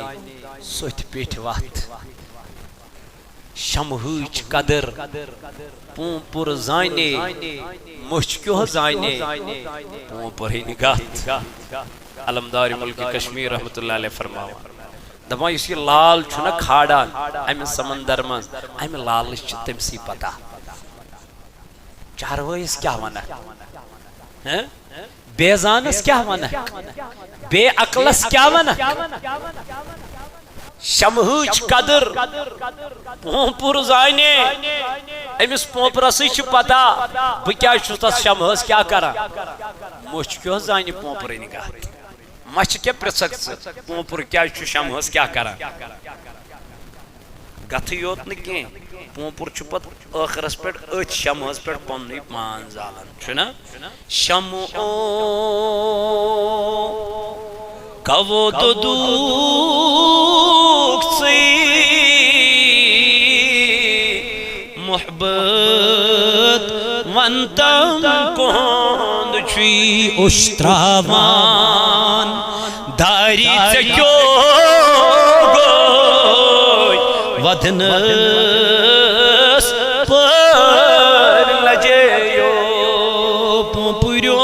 سوٚتھۍ پیٚٹھۍ وتھ۔ شمہٕچ قدر پونپُر زانے، مٔچھ کیُوہ زانے، پونپُرٕنۍ گتھ۔ علمدار ملک کشمیر رحمتہ اللہ علیہ فرماوان، دپان، یُس یہِ لال چھُنہ کھالان امہِ سمندر منٛز، امہِ لالٕچ چھِ تٔمسٕے پتہ۔ چاروٲیِس کیٛاہ ونکھ؟ ہہ؟ بے زانس کیٛاہ ونکھ؟ بے عقلس کیٛاہ ونکھ؟ شمہٕچ قدر پونپُر زانے، أمِس پونپرسٕے چھِ پتہ بہٕ کیٛازِ چھُس تس شمہس کیٛاہ کران۔ مٔچھ کیُوہ زانہِ پونپرٕنۍ گتھ؟ مچھِ کیٛاہ پرژھکھ ژٕ؟ پونپُر کیٛازِ چھُ شمہس کیٛاہ کران؟ گتھٕے یوت نہٕ کینٛہہ، پونپُر چھُ پتہٕ ٲخرس پٮ۪ٹھ أتھۍ شمہس پٮ۪ٹھ پننُے پان زالان، چھُنہ؟ شمعو کَوو دودوٗکھ ژٕے محبت ونتم کُہُنٛد چھُے اوٚش تراوان۔ داری ژےٚ کیو گوٚے ودنس پٲرۍ لجیو پوٚپریو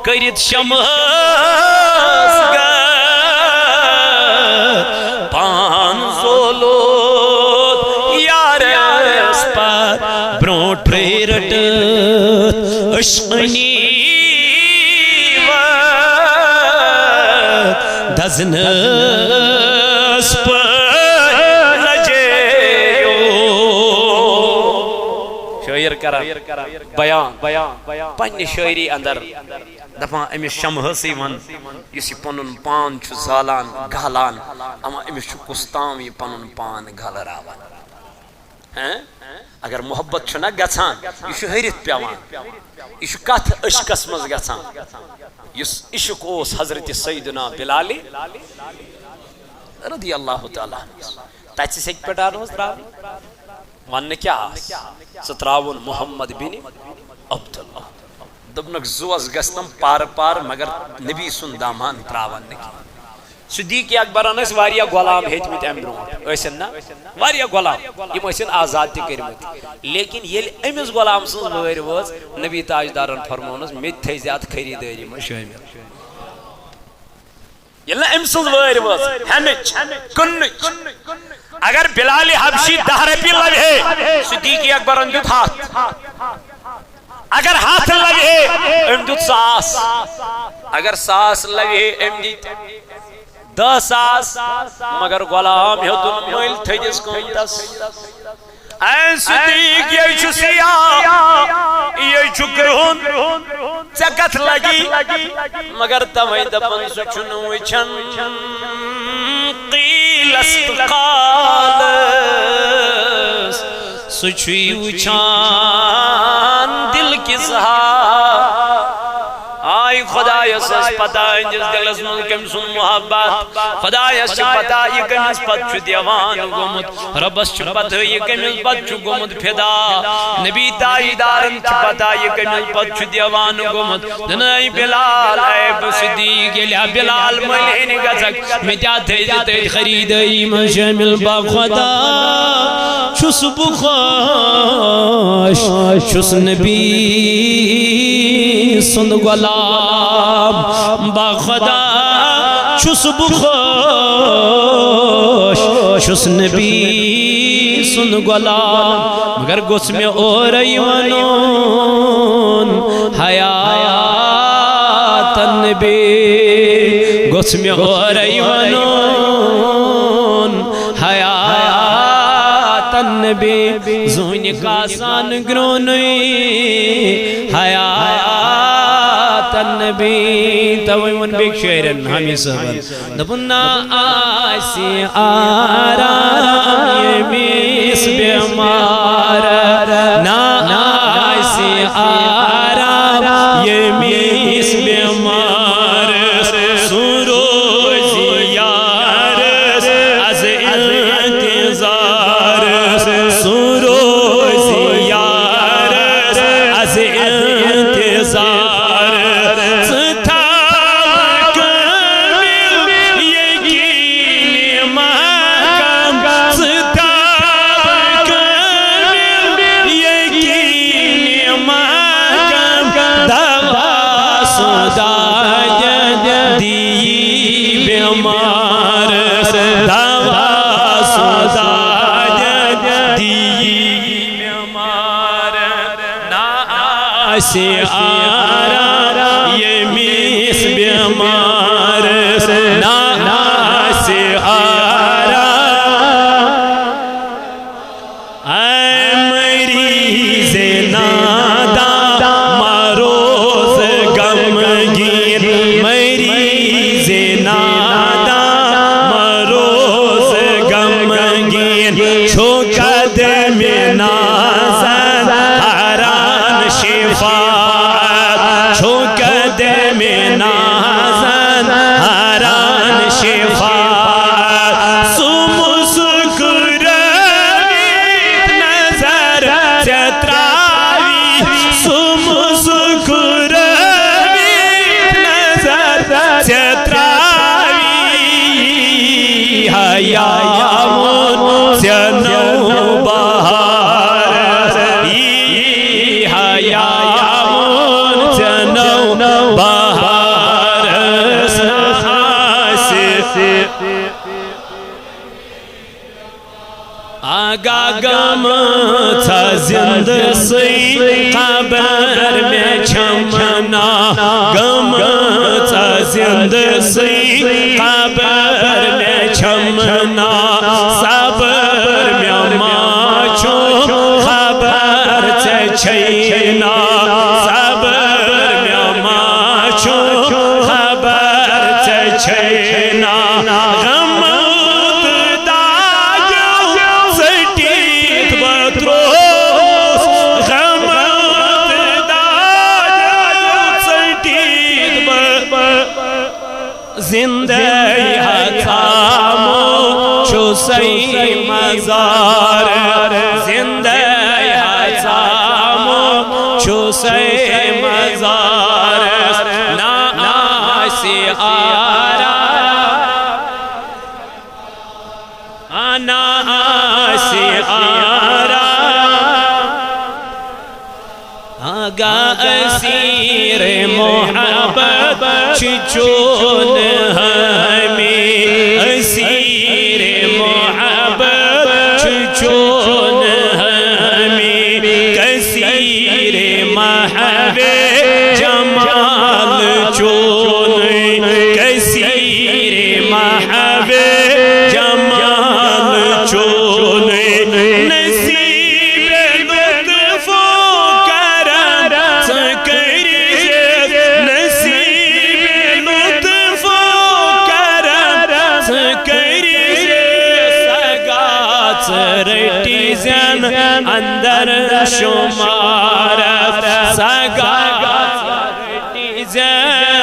کٔرِتھ شمس گتھ پان زولوت یارس پتھ برونٛٹھے رٔٹٕتھ عشقنی دزنس پٲٹھۍ لجیو۔ شٲعر کران بیان پننہِ شٲعری اندر، دپان، أمِس شمہسٕے ون، یُس یہِ پنُن پان چھُ زالان، گالان، اما أمِس چھُ کُس تام یہِ پنُن پان گالراوان۔ ہہ؟ اگر محبت چھُنہ گژھان، یہِ چھُ ۂرِتھ پٮ۪وان۔ یہِ چھُ کتھ عشقس منٛز گژھان، یُس عشق اوس حضرت سیدنا بلال رضی اللہ تعالیٰ عنہ۔ تتہِ سٮ۪کہِ پٮ۪ٹھ آو نہٕ حظ تراونہٕ؟ وننہٕ کیٛاہ آس؟ ژٕ تراوُن محمد بن عبداللہ۔ دوٚپنکھ، زُوس گژھِ تم پارٕ پارٕ، مگر نبی سُنٛد دامان تراون نہٕ کینٛہہ۔ صدیق اکبرن ٲسۍ واریاہ غلام ہیٚتمٕتۍ امہِ برونٛٹھ، ٲسِن نا؟ واریاہ غلام، یِم ٲسِن آزاد تہِ کٔرمٕتۍ۔ لیکن ییٚلہِ أمِس غلام سٕنٛز وٲرۍ وٲژ، نبی تاجدارن فرمونس، مےٚ تہِ تھٲیزِ اتھ خریدٲری منٛز شٲمِل۔ ییٚلہِ نہٕ أمۍ سٕنٛز وٲرۍ وٲژ ہٮ۪نٕچ، کٕننٕچ، اگر بلال حبشی دَہ رۄپیہِ لَوِ ہے، صدیق اکبرن دیُت ہَتھ۔ اگر ہَتھ لَوِ ہے، أمۍ دیُت ساس۔ اگر ساس لَوِ ہے، أمۍ دِتۍ دَہ ساس۔ مگر غلام ہیوٚتُن مٔلۍ تھٔدِس قۭمتس۔ اے صدیق، یے چھُ سیاہ، یے چھُ کرٛہُن، ژےٚ کتھ لگی؟ مگر توے دپان، سُہ چھُنہٕ وٕچھان قیلس تہٕ قالس، سُہ چھُے وٕچھان دل کِس حالس۔ خدایس ٲس پتہ أہنٛدِس دِلس منٛز کٔمۍ سُنٛد محبت۔ خدایس چھِ پتہ یہِ کٔمِس پتہٕ چھُ دیوان گوٚمُت۔ رۄبس چھِ پتہ یہِ کٔمِس پتہٕ چھُ گوٚمُت فدا۔ نبی تاجدارن چھِ پتہ یہِ کٔمِس پتہٕ چھُ دیوان گوٚمُت۔ دنائی بلال، اے ابو صدیق، ییٚلہِ بلال مٔلۍ ہیٚنہِ گژھکھ، مےٚ تہِ تھٲیزِ تٔتھۍ خریدٲری منٛز شٲمِل۔ بخدا چھُس بہٕ خۄش، چھُس نبی سُنٛد غلام۔ بخدا چھُس بہٕ خۄش، چھُس نبی سُنٛد غلام۔ مگر گوٚژھ مےٚ اورَے وَنُن حیات النبی، گوٚژھ مےٚ اورَے وَنُن حیات النبی۔ زوٗنہِ کاسان گرٛونُے حیات النبی۔ توے ووٚن بیٚکۍ شٲعرن، حامی صٲبن۔ دوٚپُن، نہ آسہِ آرام ییٚمِس بٮ۪مارس، نہ آسہِ آرام ییٚمِس بٮ۪مارس۔ سُہ روزِ یارس از انتظارس، سُہ روزِ یارس از انتظارس۔ ژٕ تھاو کٲمِل یقیٖن محکم، ژٕ تھاو کٲمِل یقیٖن محکم۔ دوا سُہ دادِ دِیی بٮ۪مارس، دوا سُہ دادِ دِیی بٮ۪مارس۔ نہ آسہِ آرام ییٚمِس بٮ۪مارس، نہ آسہِ آرام۔ اے مریض ناداں مہ روز غمگین، مریض ناداں مہ روز غمگین۔ چھُ قدمِ نازن حران شفاعت، چھُ قدمِ نازن حران شفاعت۔ سُہ مسکرٲوِتھ نظر ژےٚ تراوِ، سُہ مسکرٲوِتھ نظر ژےٚ تراوِ۔ یی حیا ووٚن ژےٚ نوٚو بہار، یی حیا ووٚن ژےٚ نوٚو بہار۔ آگاہ گٔمٕژ زِندٕ سٕے قبر مےٚ چھَم نا، گٔمٕژ زِندٕ سٕے قبر مےٚ چھَم نا۔ صبر مےٚ ما چھُ خبر ژےٚ چھے نا، صبر مےٚ ما چھُ خبر ژےٚ چھے نا۔ غم تہٕ داغو ژٔٹِتھ بہٕ ترٛووُس، غم تہٕ داغو ژٔٹِتھ بہٕ زِندَے ہژامُت چھُسَے مزار، زِندَے ہژامُت چھُسَے مزار۔ نہ آسہِ آرام، نہ آسہِ آرام۔ آگاہ اسیر محبت چھُ چون ہامی، اسیر محبت چھُ چون ہامی۔ کثیر محو جمال چون، کثیر محو جمال چون۔ نصیب لطف و کرم ژٕ کٔرۍ زِ، نصیب لطف و کرم ژٕ کٔرۍ زِ۔ سگا ژٕ رٔٹۍ زٮ۪ن اندر شمار، سگا ژٕ رٔٹۍ زٮ۪ن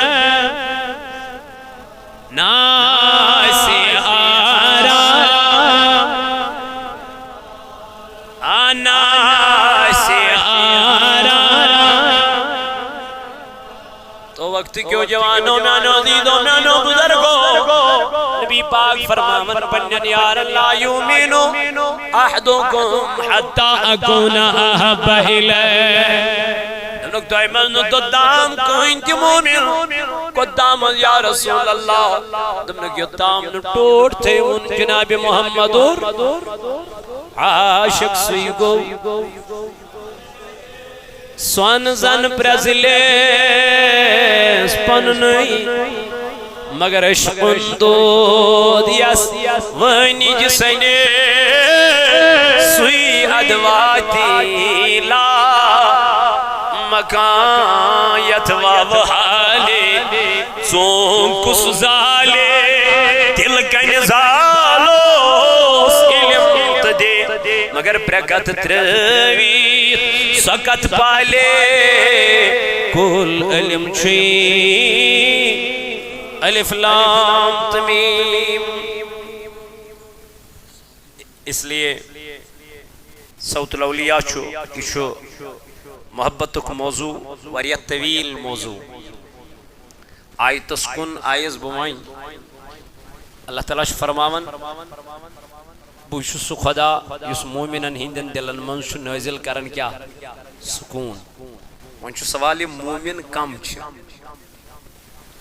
تہٕ کیو جوانو، میانیو عزیزو، میانیو بزرگو، نبی پاک فرماوان پننٮ۪ن یارن، "لا یؤمن احدکم حتی اکون احب الیہ۔" دوٚپنکھ، "تۄہہِ منٛز نہٕ توٚتام کٕہٕنۍ تہِ مومن۔" "کوٚتام حظ یا رسول اللہ؟" دوٚپنکھ، "یوٚتام نہٕ ٹوٹھ تھٲوُن جناب محمد اور عاشق سُے گوٚو۔" سۄن زن پرٛزلیس پننُے، مگر عشقُن دود یس وٲنِج سنے۔ سُے ادٕ واتی لا مکان یتھ وَوٕ حالے۔ ژوٗنٛگ کُس زالے، دِل کَنہِ زالوس علم تہٕ دے، مگر پرٛکَتھ ترٛٲوِتھ سۄ کَتھ پالے۔ کُل علم چھُے الف لام تہٕ میٖم۔ اس لیے صوت الاولیاء چھُ، یہِ چھُ محبتُک موضوع، واریاہ طویل موضوع۔ آیتس کُن آیس بہٕ وۄنۍ۔ اللہ تعالیٰ چھُ فرماوان، "بہٕ چھُس سُہ خدا یُس مومنن ہٕنٛدٮ۪ن دِلن منٛز چھُ نٲزِل کران کیٛاہ؟ سکوٗن۔" وۄنۍ چھُ سوال، یہِ مومن کم چھِ؟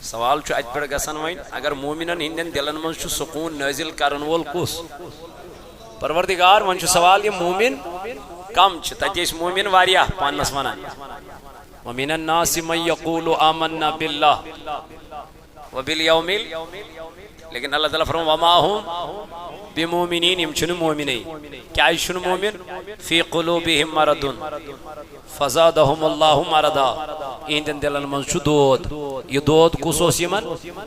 سوال چھُ اتہِ پٮ۪ٹھ گژھان وۄنۍ، اگر مومنن ہٕنٛدٮ۪ن دِلن منٛز چھُ سکوٗن نٲزِل کرن وول کُس؟ پروردگار۔ وۄنۍ چھُ سوال، یہِ مومن کم چھِ؟ تتہِ ٲسۍ مومن واریاہ پانس ونان۔ "ومن الناس من یقول آمنا باللہ وبالیوم ال-" لیکن اللہ تعالیٰ فرماوان، "وما هم بمؤمنین"، یِم چھِنہٕ مومنٕے۔ کیٛازِ چھُنہٕ مومن؟ "فی قلوبہم مرض فزادہم اللہ مرضا"، یِہنٛدٮ۪ن دِلن منٛز چھُ دود۔ یہِ دود کُس اوس یِمن؟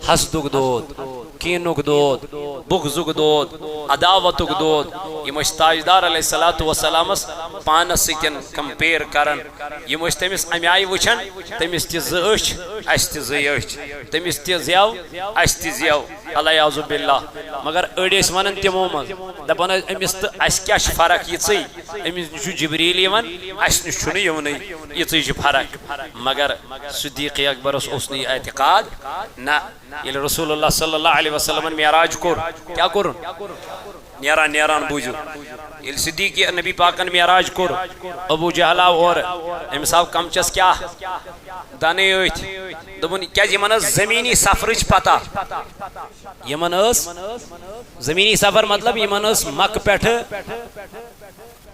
حسدُک دود، کینُک دود، بغضُک دود، عداوتُک دود۔ یِم ٲسۍ تاجدار علیہ الصلوۃ والسلامس پانس سۭتۍ کمپیئر کران۔ یِم ٲسۍ تٔمِس اَمہِ آیہِ وٕچھان، تٔمِس تہِ زٕ أچھ، اَسہِ تہِ زٕے أچھ، تٔمِس تہِ زٮ۪و، اَسہِ تہِ زٮ۪و، العیاذ باللہ۔ مگر أڑۍ ٲسۍ وَنان تِمو منٛز، دَپان ٲسۍ، "أمِس تہٕ اَسہِ کیٛاہ چھِ فرق یِژٕے؟ أمِس نِش چھُ جبریٖل یِوان، اَسہِ نِش چھُنہٕ یِونٕے، یِژٕے چھِ فرق۔" مگر صدیق اکبرس اوس نہٕ یہِ اعتقاد۔ نہ، ییٚلہِ رسول اللہ صلی اللہ علیہ وسلمن معراج کوٚر، کیٛاہ کوٚرُن؟ نیران نیران بوٗزِو، ییٚلہِ صدیق نبی پاکن معراج کوٚر، ابو جہل آو اورٕ، أمِس آو کمچس کیٛاہ؟ دنے أتھۍ۔ دوٚپُن، کیٛازِ یِمن ٲس زٔمیٖنی سفرٕچ پتہ؟ یِمن ٲس زٔمیٖنی سفر، مطلب، یِمن ٲس مکہٕ پٮ۪ٹھٕ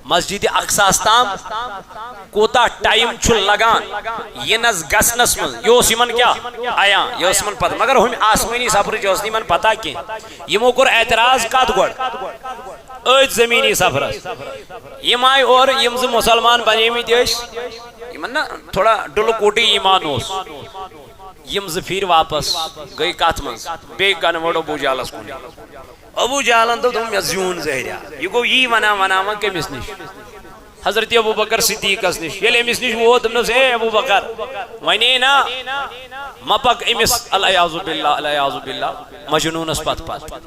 مسجد اقصاہس تام کوٗتاہ ٹائم چھُ لگان یِنس گژھنس منٛز، یہِ اوس یِمن کیٛاہ؟ عیان، یہِ اوس یِمن پتہ۔ مگر ہُمہِ آسمٲنی سفرٕچ ٲس نہٕ یِمن پتہ کینٛہہ۔ یِمو کوٚر اعتراض کتھ گۄڈٕ؟ أتھۍ زٔمیٖنی سفرس۔ یِم آیہِ اورٕ، یِم زٕ مُسلمان بنیمٕتۍ ٲسۍ، یِمن نا تھوڑا ڈُلہٕ کوٹٕے ایمان اوس، یِم زٕ پھیٖرۍ واپس، گٔے کتھ منٛز؟ بیٚیہِ کنوٲرٹ ابو جہلس کُن۔ ابو جہلن دوٚپ، دوٚپُن، "مےٚ زیوٗن زہریا۔" یہِ گوٚو یی ونان ونان وۄنۍ کٔمِس نِش؟ حضرت ابو بکر صدیقس نِش۔ ییٚلہِ أمِس نِش ووت، دوٚپنس، "اے ابو بکر، ونے نا، مہ پک أمِس، العیاذ باللہ، العیاذ باللہ، مجنوٗنس پتہٕ پتہٕ۔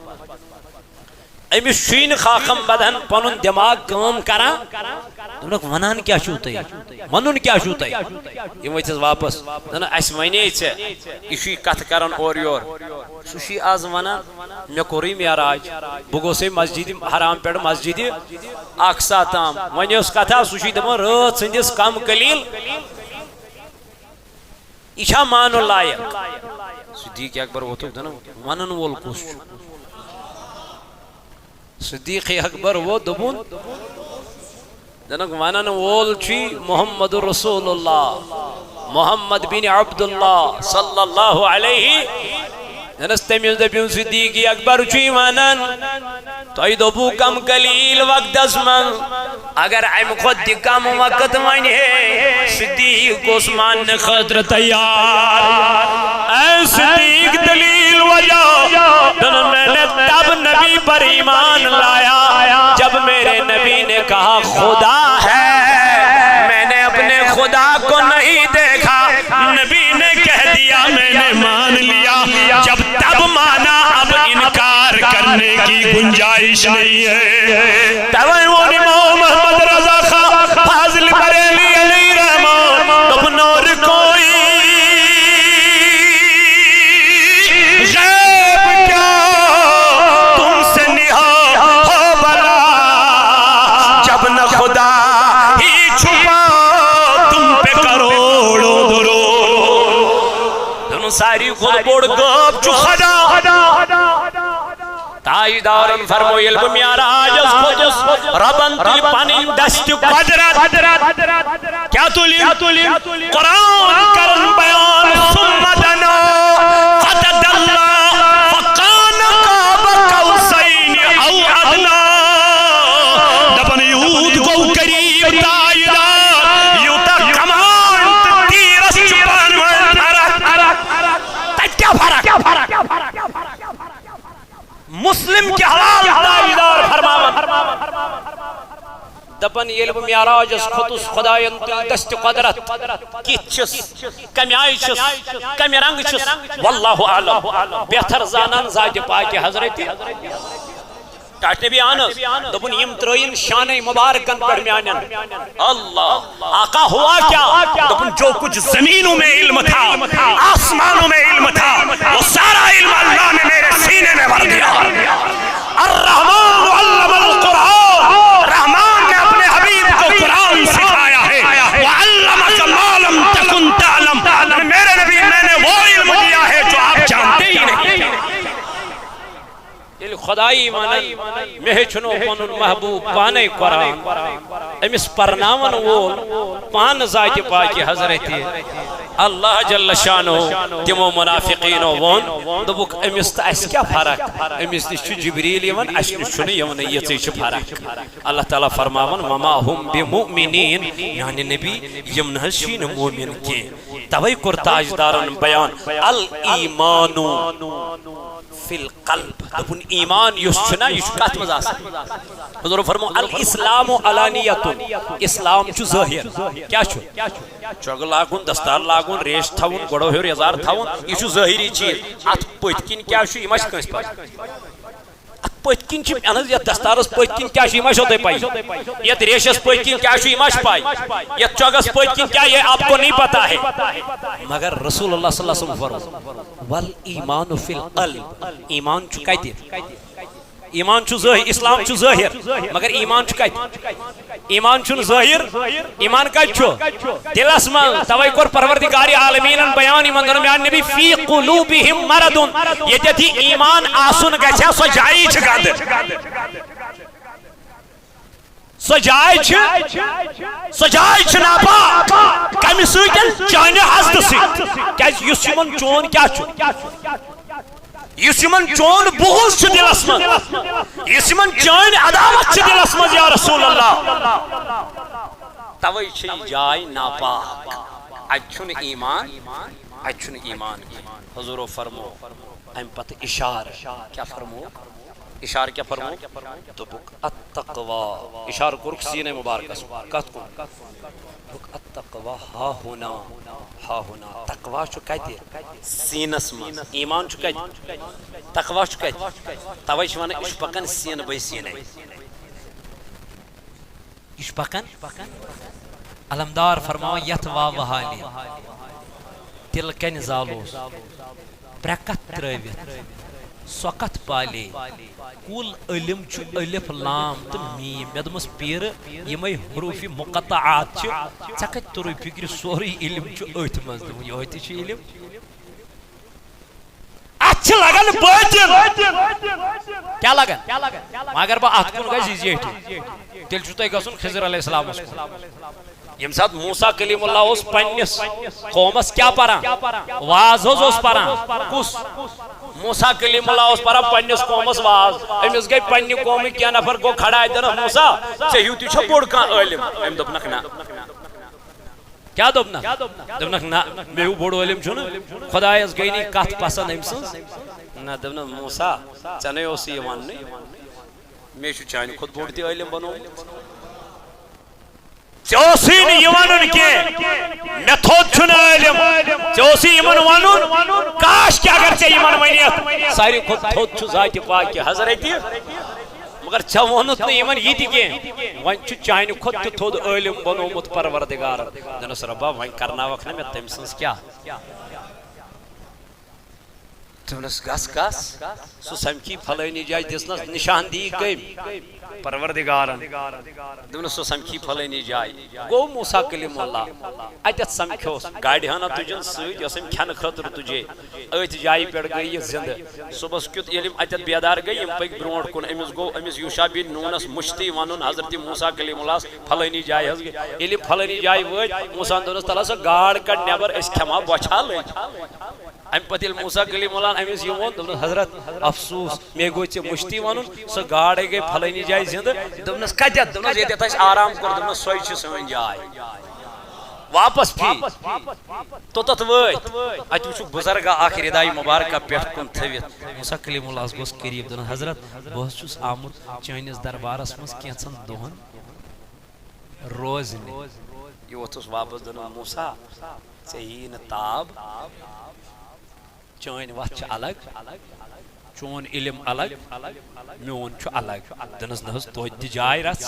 أمِس چھُے نہٕ خاکم بدہن پنُن دٮ۪ماغ کٲم کران۔" دوٚپنکھ، "ونان کیٛاہ چھُو تُہۍ؟ ونُن کیٛاہ چھُو تۄہہِ؟" یِم ؤتھِس واپس۔ "نہ، نہ، اَسہِ ونے ژےٚ، یہِ چھُے کتھٕ کران اورٕ یور۔ سُہ چھُے از ونان، مےٚ کوٚرُے معراج، بہٕ گوٚسُے مسجد حرام پٮ۪ٹھ مسجد اقصا تام۔ وۄنۍ ٲس کتھا، سُہ چھُے دپان، رٲژ ہٕنٛدِس کم قلیل، یہِ چھا مانُن لایق؟" صدیق اکبر ووٚتھُکھ، دوٚپُن، "ونن وول کُس چھُ؟" صدیق اکبر ووٚتھ، دوٚپُن، دوٚپُکھ، ونن وول چھُے محمد رسول اللہ، محمد بن عبداللہ صلی اللہ علیہ۔ دوٚپنس، تٔمِس دٔپِو، صدیق اکبر چھُے ونان، تۄہہِ دوٚپوُ کم قلیل وقتس منٛز، اگر امہِ کھۄتہٕ تہِ کم وقت ونہِ ہے، صدیق اوس ماننہٕ خٲطرٕ تیار۔ اے صدیق، دلیل وجہ، دوٚپُن، میں نے تب نبی پر ایمان لایا، جب میرے نبی نے کہا، خدا ہے، میں نے اپنے خدا کو نہیں دیکھا۔ نبی نے کہہ دیا، میں نے مان لیا۔ جب تب مانا، اب انکار کرنے کی گنجائش نہیں ہے۔ توے ووٚن امام محمد رضا خان فاضل بریلوی علیہ رحمہ، دوٚپُن، اور کوئی اب نہ خدا ہی چھپا، تم پہ کروڑوں درود۔ دوٚپُن ساروی کھۄتہٕ بوٚڑ غٲب چھُ خدا۔ تاجدارن فرموو، ییٚلہِ بہٕ معراجس کھوٚتُس، رۄبن تُلۍ پنٕنۍ دستِ قۄدرت۔ کیٛاہ تُلِم؟ قرآن کرن بیان، ثم دنا فتدلی فکان قاب قوسین او ادنی۔ دپان یوٗت گوٚو قریب تاجدار، یوٗتاہ کمان تہٕ تیٖرس چھُ پانہٕ ؤنۍ فرق۔ تتہِ کیٛاہ فرق؟ مسلم کہِ حوالہٕ تاجدار فرماوان۔ دپان ییٚلہِ بہٕ معراجس کھوٚتُس، خدایَن تُلۍ دستِ قۄدرت، کِتھ چھِس، کمہِ آیہِ چھِس، کمہِ رنگہٕ چھِس، واللہ اعلم، بہتر زانان ذاتِ پاکہِ حضرتِ۔ ٹاٹھۍ نبی اہن حظ۔ دوٚپُن یِم ترٲیِن شانَے مبارکن پٮ۪ٹھ میانٮ۪ن۔ اللہ۔ آقا ہوا کیا؟ دوٚپُن جو کچھ زمینوں میں علم تھا، آسمانوں میں علم تھا، وہ سارا علم اللہ نے میرے سینے میں بھر دیا۔ الرحمن علم القرآن، رحمان نے اپنے حبیب کو قرآن سکھایا ہے۔ وعلمک ما لم تکن تعلم، میرے نبی، میں نے وہ علم دیا ہے جو آپ جانتے ہی نہیں۔ ییٚلہِ خۄدایی وَنان، مےٚ ہیٚچھنو پنُن محبوب پانے قرآن، أمِس پرناون وول پانہٕ ذاتِ پاکہِ حضرتِ اللہ جل شانہ۔ تِمو منافقینو ووٚن، دوٚپُکھ، أمِس تہٕ اَسہِ کیٛاہ فرق؟ أمِس نِش چھُ جبریل یِوان، اَسہِ نِش چھُنہٕ یِوانٕے، یِژٕے چھِ فرق۔ اللہ تعالیٰ فرماوان، وما هم بمؤمنین، میانہِ نبی، یِم نہ حظ چھِی نہٕ مومن کینٛہہ۔ توے کوٚر تاجدارن بیان، الایمان فی القلب۔ دوٚپُن، ایمان یُس چھُ نا، یہِ چھُ کتھ منٛز آسان؟ حضور فرمو، الاسلام علانیت، اسلام چھُ ظٲہِر۔ کیٛاہ چھُ؟ چۄگہٕ لاگُن، دستار لاگُن، ریش تھاوُن، گۄڈو ہیوٚر یزار تھاوُن، یہِ چھُ ظٲہِری چیٖز۔ اتھ پٔتۍ کِنۍ کیٛاہ چھُ، یہِ ما چھِ کٲنٛسہِ پَے؟ اتھ پٔتۍ کِنۍ چھِ، اہن حظ، یتھ دستارس پٔتۍ کِنۍ کیٛاہ چھُ، یہِ ما چھو تۄہہِ پَے؟ یتھ ریشس پٔتۍ کِنۍ کیٛاہ چھُ، یہِ ما چھِ پَے؟ یتھ چۄگس پٔتۍ کِنۍ کیٛاہ، یہ آپ کو نہیں پتا ہے۔ مگر رسول اللہ صلی اللہ علیہ وسلم فرموو، والایمان فی القلب، ایمان چھُ کتہِ؟ ایمان چھُ ظٲہِر، اسلام چھُ ظٲہِر، مگر ایمان چھُ کتہِ؟ ایمان چھُنہٕ ظٲہِر، ایمان کتہِ چھُ؟ دلس منٛز۔ توے کوٚر پروردگار عالمیٖنن بیان یِمن دۄن، میانہِ نبی، فی قلوبہم مرض، ییٚتٮ۪تھ یہِ ایمان آسُن گژھِ ہا، سۄ جایی چھِ گنٛدٕ۔ سۄ جاے چھِ، سۄ جاے چھِ ناپاک۔ کمہِ سۭتۍ؟ چانہِ حسدٕ سۭتۍ۔ کیازِ یُس یِمن چون کیٛاہ چھُ؟ یُس یِمن چون بغض چھُ دلس منٛز، یُس یِمن چٲنۍ عداوت چھِ دلس منٛز، یا رسول اللہ، توے چھِ یہِ جاے ناپاک۔ اتہِ چھُنہٕ ایمان، اتہِ چھُنہٕ ایمان کینٛہہ۔ حضورو فرمو امہِ پتہٕ اشارٕ۔ کیٛاہ فرمو؟ اشارٕ کیٛاہ فرمو؟ دوٚپُکھ، التقوی۔ اشارٕ کوٚرُکھ سیٖنے مبارکس کُن۔ کتھ کُن؟ دوٚپُکھ، التقوی ہا ہنا، ہا ہنا۔ تقوی چھُ کتہِ؟ سیٖنس منٛز۔ ایمان چھُ کتہِ؟ تقوی چھُ کتہِ؟ توے چھِ ونان، یہِ چھُ پکان سیٖنہٕ بے سیٖنے۔ یہِ چھُ پکان۔ علمدار فرماوان، یتھ واوٕ حالہِ تِلہٕ کنہِ زالوس، ترٛےٚ کتھ ترٲوِتھ، سۄ کتھ پالے؟ کُل علم چھُ الف لام تہٕ میٖم۔ مےٚ دوٚپمس، پیٖرٕ، یِمے حروف مقطعات چھِ، ژےٚ کتہِ توٚرُے فکرِ سورُے علم چھُ أتھۍ منٛز؟ دوٚپُن، یِہوے تہِ چھُ علم۔ اتھ چھِ لگان بٲطن۔ کیٛاہ لگان؟ وۄنۍ اگر بہٕ اتھ کُن گژھٕ، یہِ زیٹھِ، تیٚلہِ چھُ تۄہہِ گژھُن خضر علیہ السلامس کُن۔ ییٚمہِ ساتہٕ موسیٰ کلیم اللہ اوس پننِس قومس کیٛاہ پران؟ واز حظ اوس پران۔ کُس؟ موسیٰ کلیم اللہ اوس پران پننِس قومس واز۔ أمِس گٔے پننہِ قومٕکۍ کینٛہہ نفر، گوٚو کھڑا، اتہِ دوٚپنس، موسیٰ، ژےٚ ہیوٗ تہِ چھا بوٚڑ کانٛہہ عٲلم؟ أمۍ دوٚپنکھ، نہ۔ کیٛاہ دوٚپنکھ؟ دوٚپنکھ، نہ، مےٚ ہیوٗ بوٚڑ عٲلم چھُنہٕ۔ خۄدایس گٔے نہٕ یہِ کتھ پسند أمۍ سٕنٛز۔ نہ، دوٚپنکھ، موسیٰ، ژےٚ نے اوسُے یہِ وننُے، مےٚ چھُ چانہِ کھۄتہٕ بوٚڑ تہِ عٲلم بنومُت۔ ژےٚ اوسُے نہٕ یہِ ونُن کینٛہہ، مےٚ تھوٚد چھُنہٕ عٲلم۔ ژےٚ اوسُے یِمن ونُن، کاش کہِ اگر ژےٚ یِمن ونیتھ۔ ساروی کھۄتہٕ تھوٚد چھُ ذاتِ پاکہِ حضرتِ۔ مگر ژےٚ ووٚنُتھ نہٕ یِمن یہِ تہِ کینٛہہ۔ وۄنۍ چھُ چانہِ کھۄتہٕ تہِ تھوٚد عٲلم بنومُت پروردگارن۔ دوٚپنس، رۄبا، وۄنۍ کرناوکھ نہ مےٚ تٔمۍ سٕنٛز کیٛاہ؟ دوٚپنس، گژھ، گژھ۔ سُہ سمکھی پھلٲنی جایہِ، دِژنس نشاندہی کٔمۍ؟ پروردگارن۔ دوٚپنس، سُہ سمکھی پھلٲنی جایہِ۔ گوٚو موسیٰ کلیم اللہ۔ اتٮ۪تھ سمکھیوس، گاڑِ ہنا تُجن سۭتۍ، یۄس أمۍ کھٮ۪نہٕ خٲطرٕ تُجے۔ أتھۍ جایہِ پٮ۪ٹھ گٔے یہِ زِندٕ۔ صُبحس کیُتھ ییٚلہِ یِم اتٮ۪تھ بیدار گٔے، یِم پٔکۍ برونٛٹھ کُن۔ أمِس گوٚو، أمِس یوٗشع بن نوٗنس مُشتی ونُن حضرت موسیٰ کلیم اللہس، پھلٲنی جایہِ حظ گٔے۔ ییٚلہِ یِم پھلٲنی جایہِ وٲتۍ، موسیٰ ہن دوٚپنس، تلہ سۄ گاڈ کڑ نٮ۪بر، أسۍ کھٮ۪مہٕ ہا بۄچھِ ہا لٔنٛجہِ۔ امہِ پتہٕ ییٚلہِ موسیٰ کلیم اللہن أمِس یہِ ووٚن، دوٚپنس، حضرت، افسوس، مے گوٚو ژےٚ مُشتی ونُن، سۄ گاڈے گٔے پھلٲنی جایہِ زِندٕ۔ دوٚپنس، کتٮ۪تھ؟ دوٚپنس، ییٚتٮ۪تھ اسہِ آرام کوٚر۔ دوٚپنس، سۄے چھِ سٲنۍ جاے۔ واپس پھیٖرۍ۔ توٚتتھ وٲتۍ۔ اتہِ وٕچھُکھ بُزرگا اکھ ردایہِ مبارکہ پٮ۪ٹھ کُن تھٲوِتھ۔ موسیٰ کلیم اللہس گوٚژھ قریب۔ دوٚپنس، حضرت، بہٕ حظ چھُس آمُت چٲنِس دربارس منٛز کینٛژن دۄہن روزنہِ۔ یہِ ووٚتھُس واپس۔ دوٚپنس، موسیٰ، ژےٚ یی نہٕ تاب؟ چٲنۍ وتھ چھِ الگ، چون علم الگ، میون چھُ الگ۔ دوٚپنس، نہ حظ، توتہِ دِ جاے رژھ،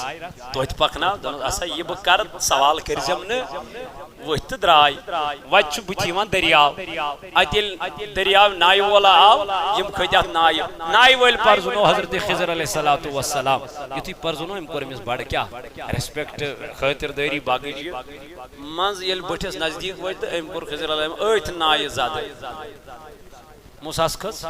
توتہِ پکناو۔ دوٚپنس، اسا، یہِ بہٕ کرٕ، سوال کٔرزٮ۪م نہٕ۔ ؤتھۍ تہٕ درٛاے۔ وتہِ چھُ بٕتھِ یِوان دٔریاو۔ اتہِ ییٚلہِ دٔریاو نایہِ وول آو، یِم کھٔتۍ اتھ نایہِ۔ نایہِ وٲلۍ پرزٕنوو حضرت خضر علیہ الصلوۃ والسلام۔ یُتھُے پرزٕنوو، أمۍ کوٚر أمِس بڑٕ کیٛاہ؟ ریسپیکٹ، خٲطردٲری، باقٕے چیٖز۔ منٛز ییٚلہِ بٔٹھِس نزدیٖک وٲتۍ تہٕ أمۍ کوٚر خضر علیہ السلام أتھۍ نایہِ زدٕ۔ موسیٰ ہس کھٔژ؟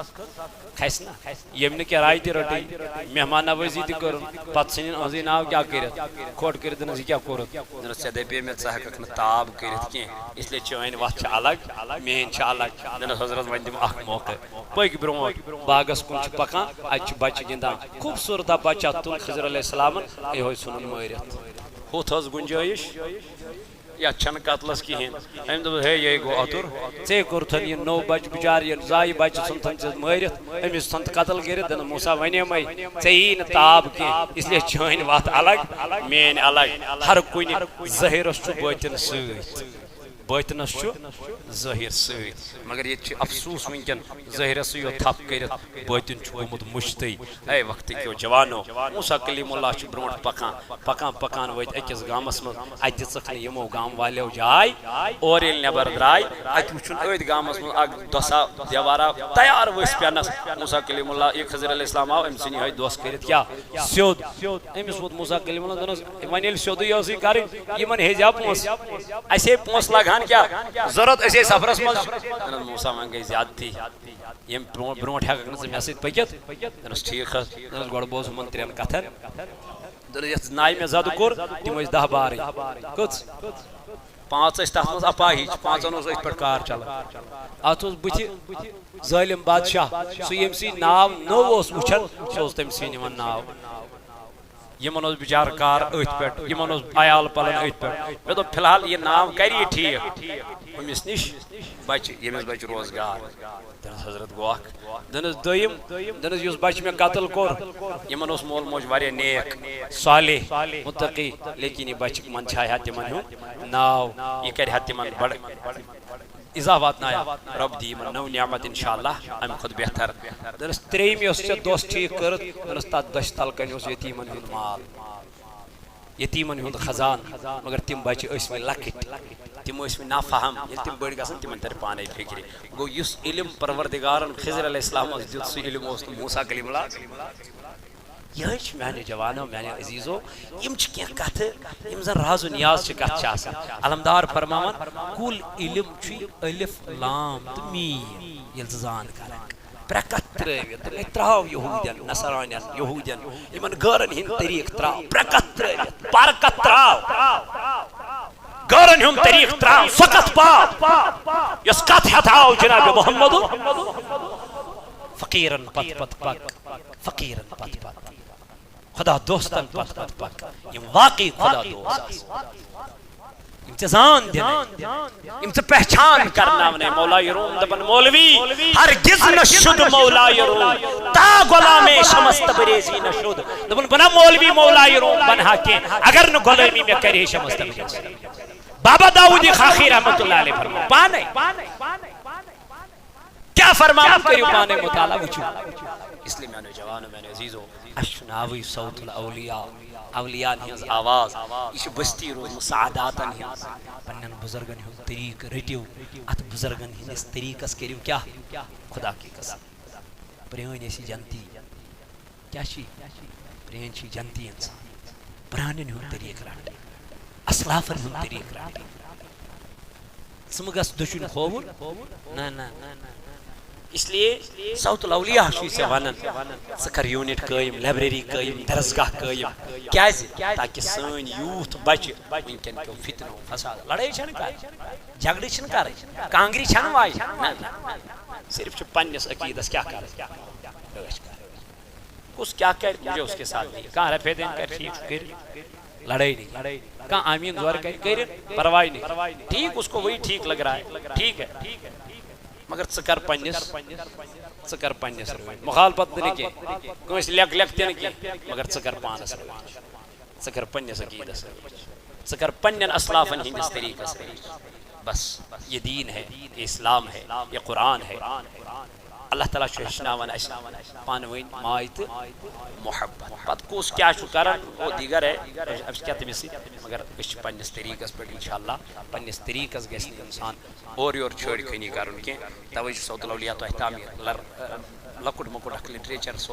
کھسہِ نا۔ ییٚمۍ نہٕ کراے تہِ رٔٹٕے، مہمان نوٲزی تہِ کٔرٕن، پتہٕ ژھٕنِن أہنٛزٕے ناو کیٛاہ کٔرِتھ؟ کھوٹ کٔرِتھ دوٚپنس، یہِ کیٛاہ کوٚرُتھ؟ دوٚپنس، ژےٚ دپے مےٚ ژٕ ہٮ۪ککھ نہٕ تاب کٔرِتھ کینٛہہ، اس لیے چٲنۍ وتھ چھِ الگ، میٲنۍ چھِ الگ۔ دوٚپنس، حضرت، وۄنۍ دِمہٕ اکھ موقعہٕ۔ پٔکۍ برونٛٹھ، باغس کُن چھِ پکان، اتہِ چھِ بچہِ گِنٛدان۔ خوٗبصوٗرت بچہ تُل خضر علیہ السلامن، یِہوٚے ژھُنُن مٲرِتھ۔ ہُتھ ٲس گُنجٲیِش؟ یتھ چھنہٕ قتلس کِہیٖنۍ۔ أمۍ دوٚپ، ہے، یے گوٚو اَتُر۔ ژے کوٚرتھن یہِ نوٚو بچہٕ بِچار، یہِ زایہِ بچہٕ ژھُنتھن ژےٚ مٲرِتھ، أمِس ژھُنتھ قتل کٔرِتھ۔ دَپان، موسیٰ، وَنے مَے، ژےٚ یی نہٕ تاب کینٛہہ، اس لیے چٲنۍ وَتھ الگ، میٲنۍ الگ۔ ہر کُنہِ ظٲہِرس چھُ بٲطِن سۭتۍ، بٲطِنس چھُ ظٲہِر سۭتۍ۔ مگر ییٚتہِ چھِ افسوس وٕنکٮ۪ن، ظٲہِرسٕے یوت تھپھ کٔرِتھ بٲطِن چھُ گوٚمُت مُشتٕے۔ اے وقتہٕ کیو جوانو، موسیٰ کلیم اللہ چھُ برونٛٹھ پکان، پکان پکان وٲتۍ أکِس گامس منٛز۔ اتہِ دِژٕکھ نہٕ یِمو گام والیو جاے۔ اورٕ ییٚلہِ نٮ۪بر درٛاے، اتہِ وُچھُن أتھۍ گامس منٛز اکھ دۄسا دیوارا تیار ؤسۍ پٮ۪نس۔ موسیٰ کلیم اللہ، یہِ خضر علیہ السلام آو، أمۍ ژھٕنۍ یِہوٚے دۄس کٔرِتھ کیٛاہ؟ سیوٚد۔ أمِس ووٚت موسیٰ کلیم اللہ، دوٚپنس، وۄنۍ ییٚلہِ سیوٚدُے ٲسٕے کرٕنۍ، یِمن ہیٚزِ ہا پونٛسہٕ؟ اسے پونٛسہٕ لگہٕ ہن کیٛاہ؟ ضروٗرت ٲسے سفرس منٛز۔ دوٚپنس، موسیٰ، وۄنۍ گٔے زیادتی۔ ییٚمہِ برونٛٹھ، برونٛٹھ ہٮ۪ککھ نہٕ ژٕ مےٚ سۭتۍ پٔکِتھ۔ دوٚپنس، ٹھیٖک حظ۔ دوٚپنس، گۄڈٕ بوز ہُمن ترٛٮ۪ن کتھن۔ دوٚپنس، یتھ نایہِ مےٚ زدٕ کوٚر، تِم ٲسۍ دَہ بارٕے۔ کٔژ؟ پانٛژھ ٲسۍ تتھ منٛز اپاہِج، پانٛژن اوس أتھۍ پٮ۪ٹھ کار چلان۔ اتھ اوس بٕتھِ ظٲلِم بادشاہ، سُہ ییٚمۍ سٕے ناو نوٚو اوس وٕچھان، سُہ اوس تٔمۍ سٕے نِوان ناو۔ یِمن اوس بِچارٕ کار أتھۍ پٮ۪ٹھ، یِمن اوس عیال پلن أتھۍ پٮ۪ٹھ۔ مےٚ دوٚپ، فی الحال یہِ ناو کرِ یہِ ٹھیٖک۔ ہُمِس نِش بچہِ، ییٚمِس بچہِ روزگار۔ دوٚپنس، حضرت گوٚو اکھ۔ دوٚپنس، دوٚیِم، دوٚپنس، یُس بچہِ مےٚ قتل کوٚر، یِمن اوس مول موج واریاہ نیک، صالح، متقی، لیکن یہِ بچہِ منٛدچھایہِ ہا تِمن ہُنٛد ناو، یہِ کرِ ہا تِمن بڑٕ ایزا واتنایا۔ رۄب دِیہِ یِمن نٔو نعمت انشاءاللہ، امہِ کھۄتہٕ بہتر۔ دوٚپنس، ترٛیٚیِم یۄس ژےٚ دۄس ٹھیٖک کٔرٕتھ، دوٚپنس، تتھ دٔچھِ تل کنہِ اوس یتیٖمن ہُنٛد مال، یتیٖمن ہُنٛد خزانہٕ، مگر تِم بچہِ ٲسۍ وۄنۍ لۄکٕٹۍ، تِم ٲسۍ وۄنۍ نافہم۔ ییٚلہِ تِم بٔڑۍ گژھن، تِمن ترِ پانے فکرِ۔ گوٚو، یُس علم پروردگارن خضر علیہ السلامس دیُت، سُہ علم اوس نہٕ موسیٰ کلیم اللہ۔ یِہوٚے چھُ میانیو جوانو، میانیو عزیزو، یِم چھِ کینٛہہ کتھٕ، یِم زن راز و نیاز چہِ کتھٕ چھِ آسان۔ علمدار فرماوان، کُل علم چھُ الف لام تہٕ میٖم، ییٚلہِ ژٕ زان کرکھ۔ پرٛکتھ ترٛٲوِتھ، دوٚپُن، ہے، ترٛاو یہوٗدٮ۪ن، نصرانٮ۪ن، یہوٗدٮ۪ن، یِمن غٲرن ہٕنٛدۍ طریٖقہٕ ترٛاو، پرٛکتھ ترٛٲوِتھ، پرکتھ ترٛاو۔ غٲرن ہُنٛد طریٖقہٕ ترٛاو، سۄ کتھ پاو، یۄس کتھ ہٮ۪تھ آو جناب محمد۔ فقیرن پتھ پتھ پک، فقیرن پتھ پتھ۔ خدا دوستن پتھ پتھ پک، یِم واقعی خدا دوست آسن۔ یِم ژےٚ زان دِنَے، یِم ژےٚ پہچان کرناونَے۔ مولای روم دپان، مولوی ہرگز نہ شد مولای روم، تا غلام شمس تبریزی نہ شد۔ دپان، بہٕ نہ مولوی مولای روم بنہٕ ہا کینٛہہ، اگر نہٕ غلٲمی مےٚ کرِ ہے شمس تبریزی۔ بابا داؤدی خاخی رحمت اللہ علیہ فرماوان پانے۔ کیا فرماوان، کٔرِو پانے مطالعہ، وٕچھِو۔ اس لیے میانیو جوانو، میانیو عزیزو، اَسہِ چھُ ناوٕے صوت الاولیاء، اولیاءن ہٕنٛز آواز۔ یہِ چھِ بستی روٗزمٕژ سعاداتن ہٕنٛز۔ پننٮ۪ن بزرگن ہُنٛد طریٖقہٕ رٔٹِو، اتھ بزرگن ہٕنٛدِس طریٖقس کٔرِو کیٛاہ؟ خدا کی قسم، پرٛٲنۍ ٲسۍ جنتی۔ کیٛاہ چھِ؟ تِہِنٛدۍ چھِ جنتی اِنسان۔ پرٛانٮ۪ن ہُنٛد طریٖقہٕ رَٹ، اَسلافَن ہُنٛد طریٖقہٕ رَٹ۔ ژٕ مہٕ گژھ دٔچھُن کھووُر۔ نہ، نہ، نہ، نہ، نہ۔ اس لیے صوت الاولیاء چھُے ژےٚ وَنان، ژٕ کر یوٗنِٹ قٲیِم، لایبریری قٲیِم، درسگاہ قٲیِم۔ کیٛازِ؟ تاکہِ سٲنۍ یوٗتھ بچہِ وٕنکٮ۪ن کیو فتنو فساد۔ لڑٲے چھَنہٕ کَرٕنۍ، جھگڑٕ چھِنہٕ کَرٕنۍ، کانٛگرِ چھَنہٕ وایِنۍ۔ نہ، نہ۔ صرف چھُ پنٛنِس عقیٖدَس کیٛاہ کَرٕنۍ؟ رٲچھ کَرٕنۍ۔ کُس کیٛاہ کَرِ، مجھے اس کے ساتھ نہیں۔ کانٛہہ رفع دین کَرِ، ٹھیٖک چھُ، کٔرِو۔ لڑٲے نہیں۔ کانٛہہ آمیٖن زورٕ کَرِ، کٔرِو، پرواے نہیں۔ ٹھیٖک، اس کو وہی ٹھیٖک لگ رہا ہے، ٹھیٖک ہے۔ مگر ژٕ کر پنٛنِس، ژٕ کر پنٛنِس رٲچھ۔ مخالفت تہِ نہٕ کینٛہہ، کٲنٛسہِ لیٚکھ لیٚکھ تہِ نہٕ کینٛہہ، مگر ژٕ کر پانَس رٲچھ۔ ژٕ کر پنٛنِس عقیٖدَس رٲچھ۔ ژٕ کر پنٛنٮ۪ن اَسلافَن ہِنٛدِس طریٖقَس رٲچھ۔ بس، یہ دین ہے، یہ اسلام ہے، یہ قرآن ہے۔ اللہ تعالیٰ چھُ ہیٚچھناوان اَسہِ پانہٕ ؤنۍ ماے تہٕ محبت۔ پتہٕ کُس کیٛاہ چھُ کران، وہ دیگر ہے، اَسہِ کیٛاہ تٔمِس سۭتۍ، مگر أسۍ چھِ پنٛنِس طریٖقَس پٮ۪ٹھ، انشاءاللہ۔ پنٛنِس طریٖقَس گژھِ نہٕ اِنسان اورٕ یورٕ چھٲڑۍ خٲنی کَرُن کینٛہہ۔ تَوَے چھُ صوت الاولیاء تۄہہِ تام یہِ لر-، لۄکُٹ مۄکُٹ اَکھ لِٹریچَر سوز۔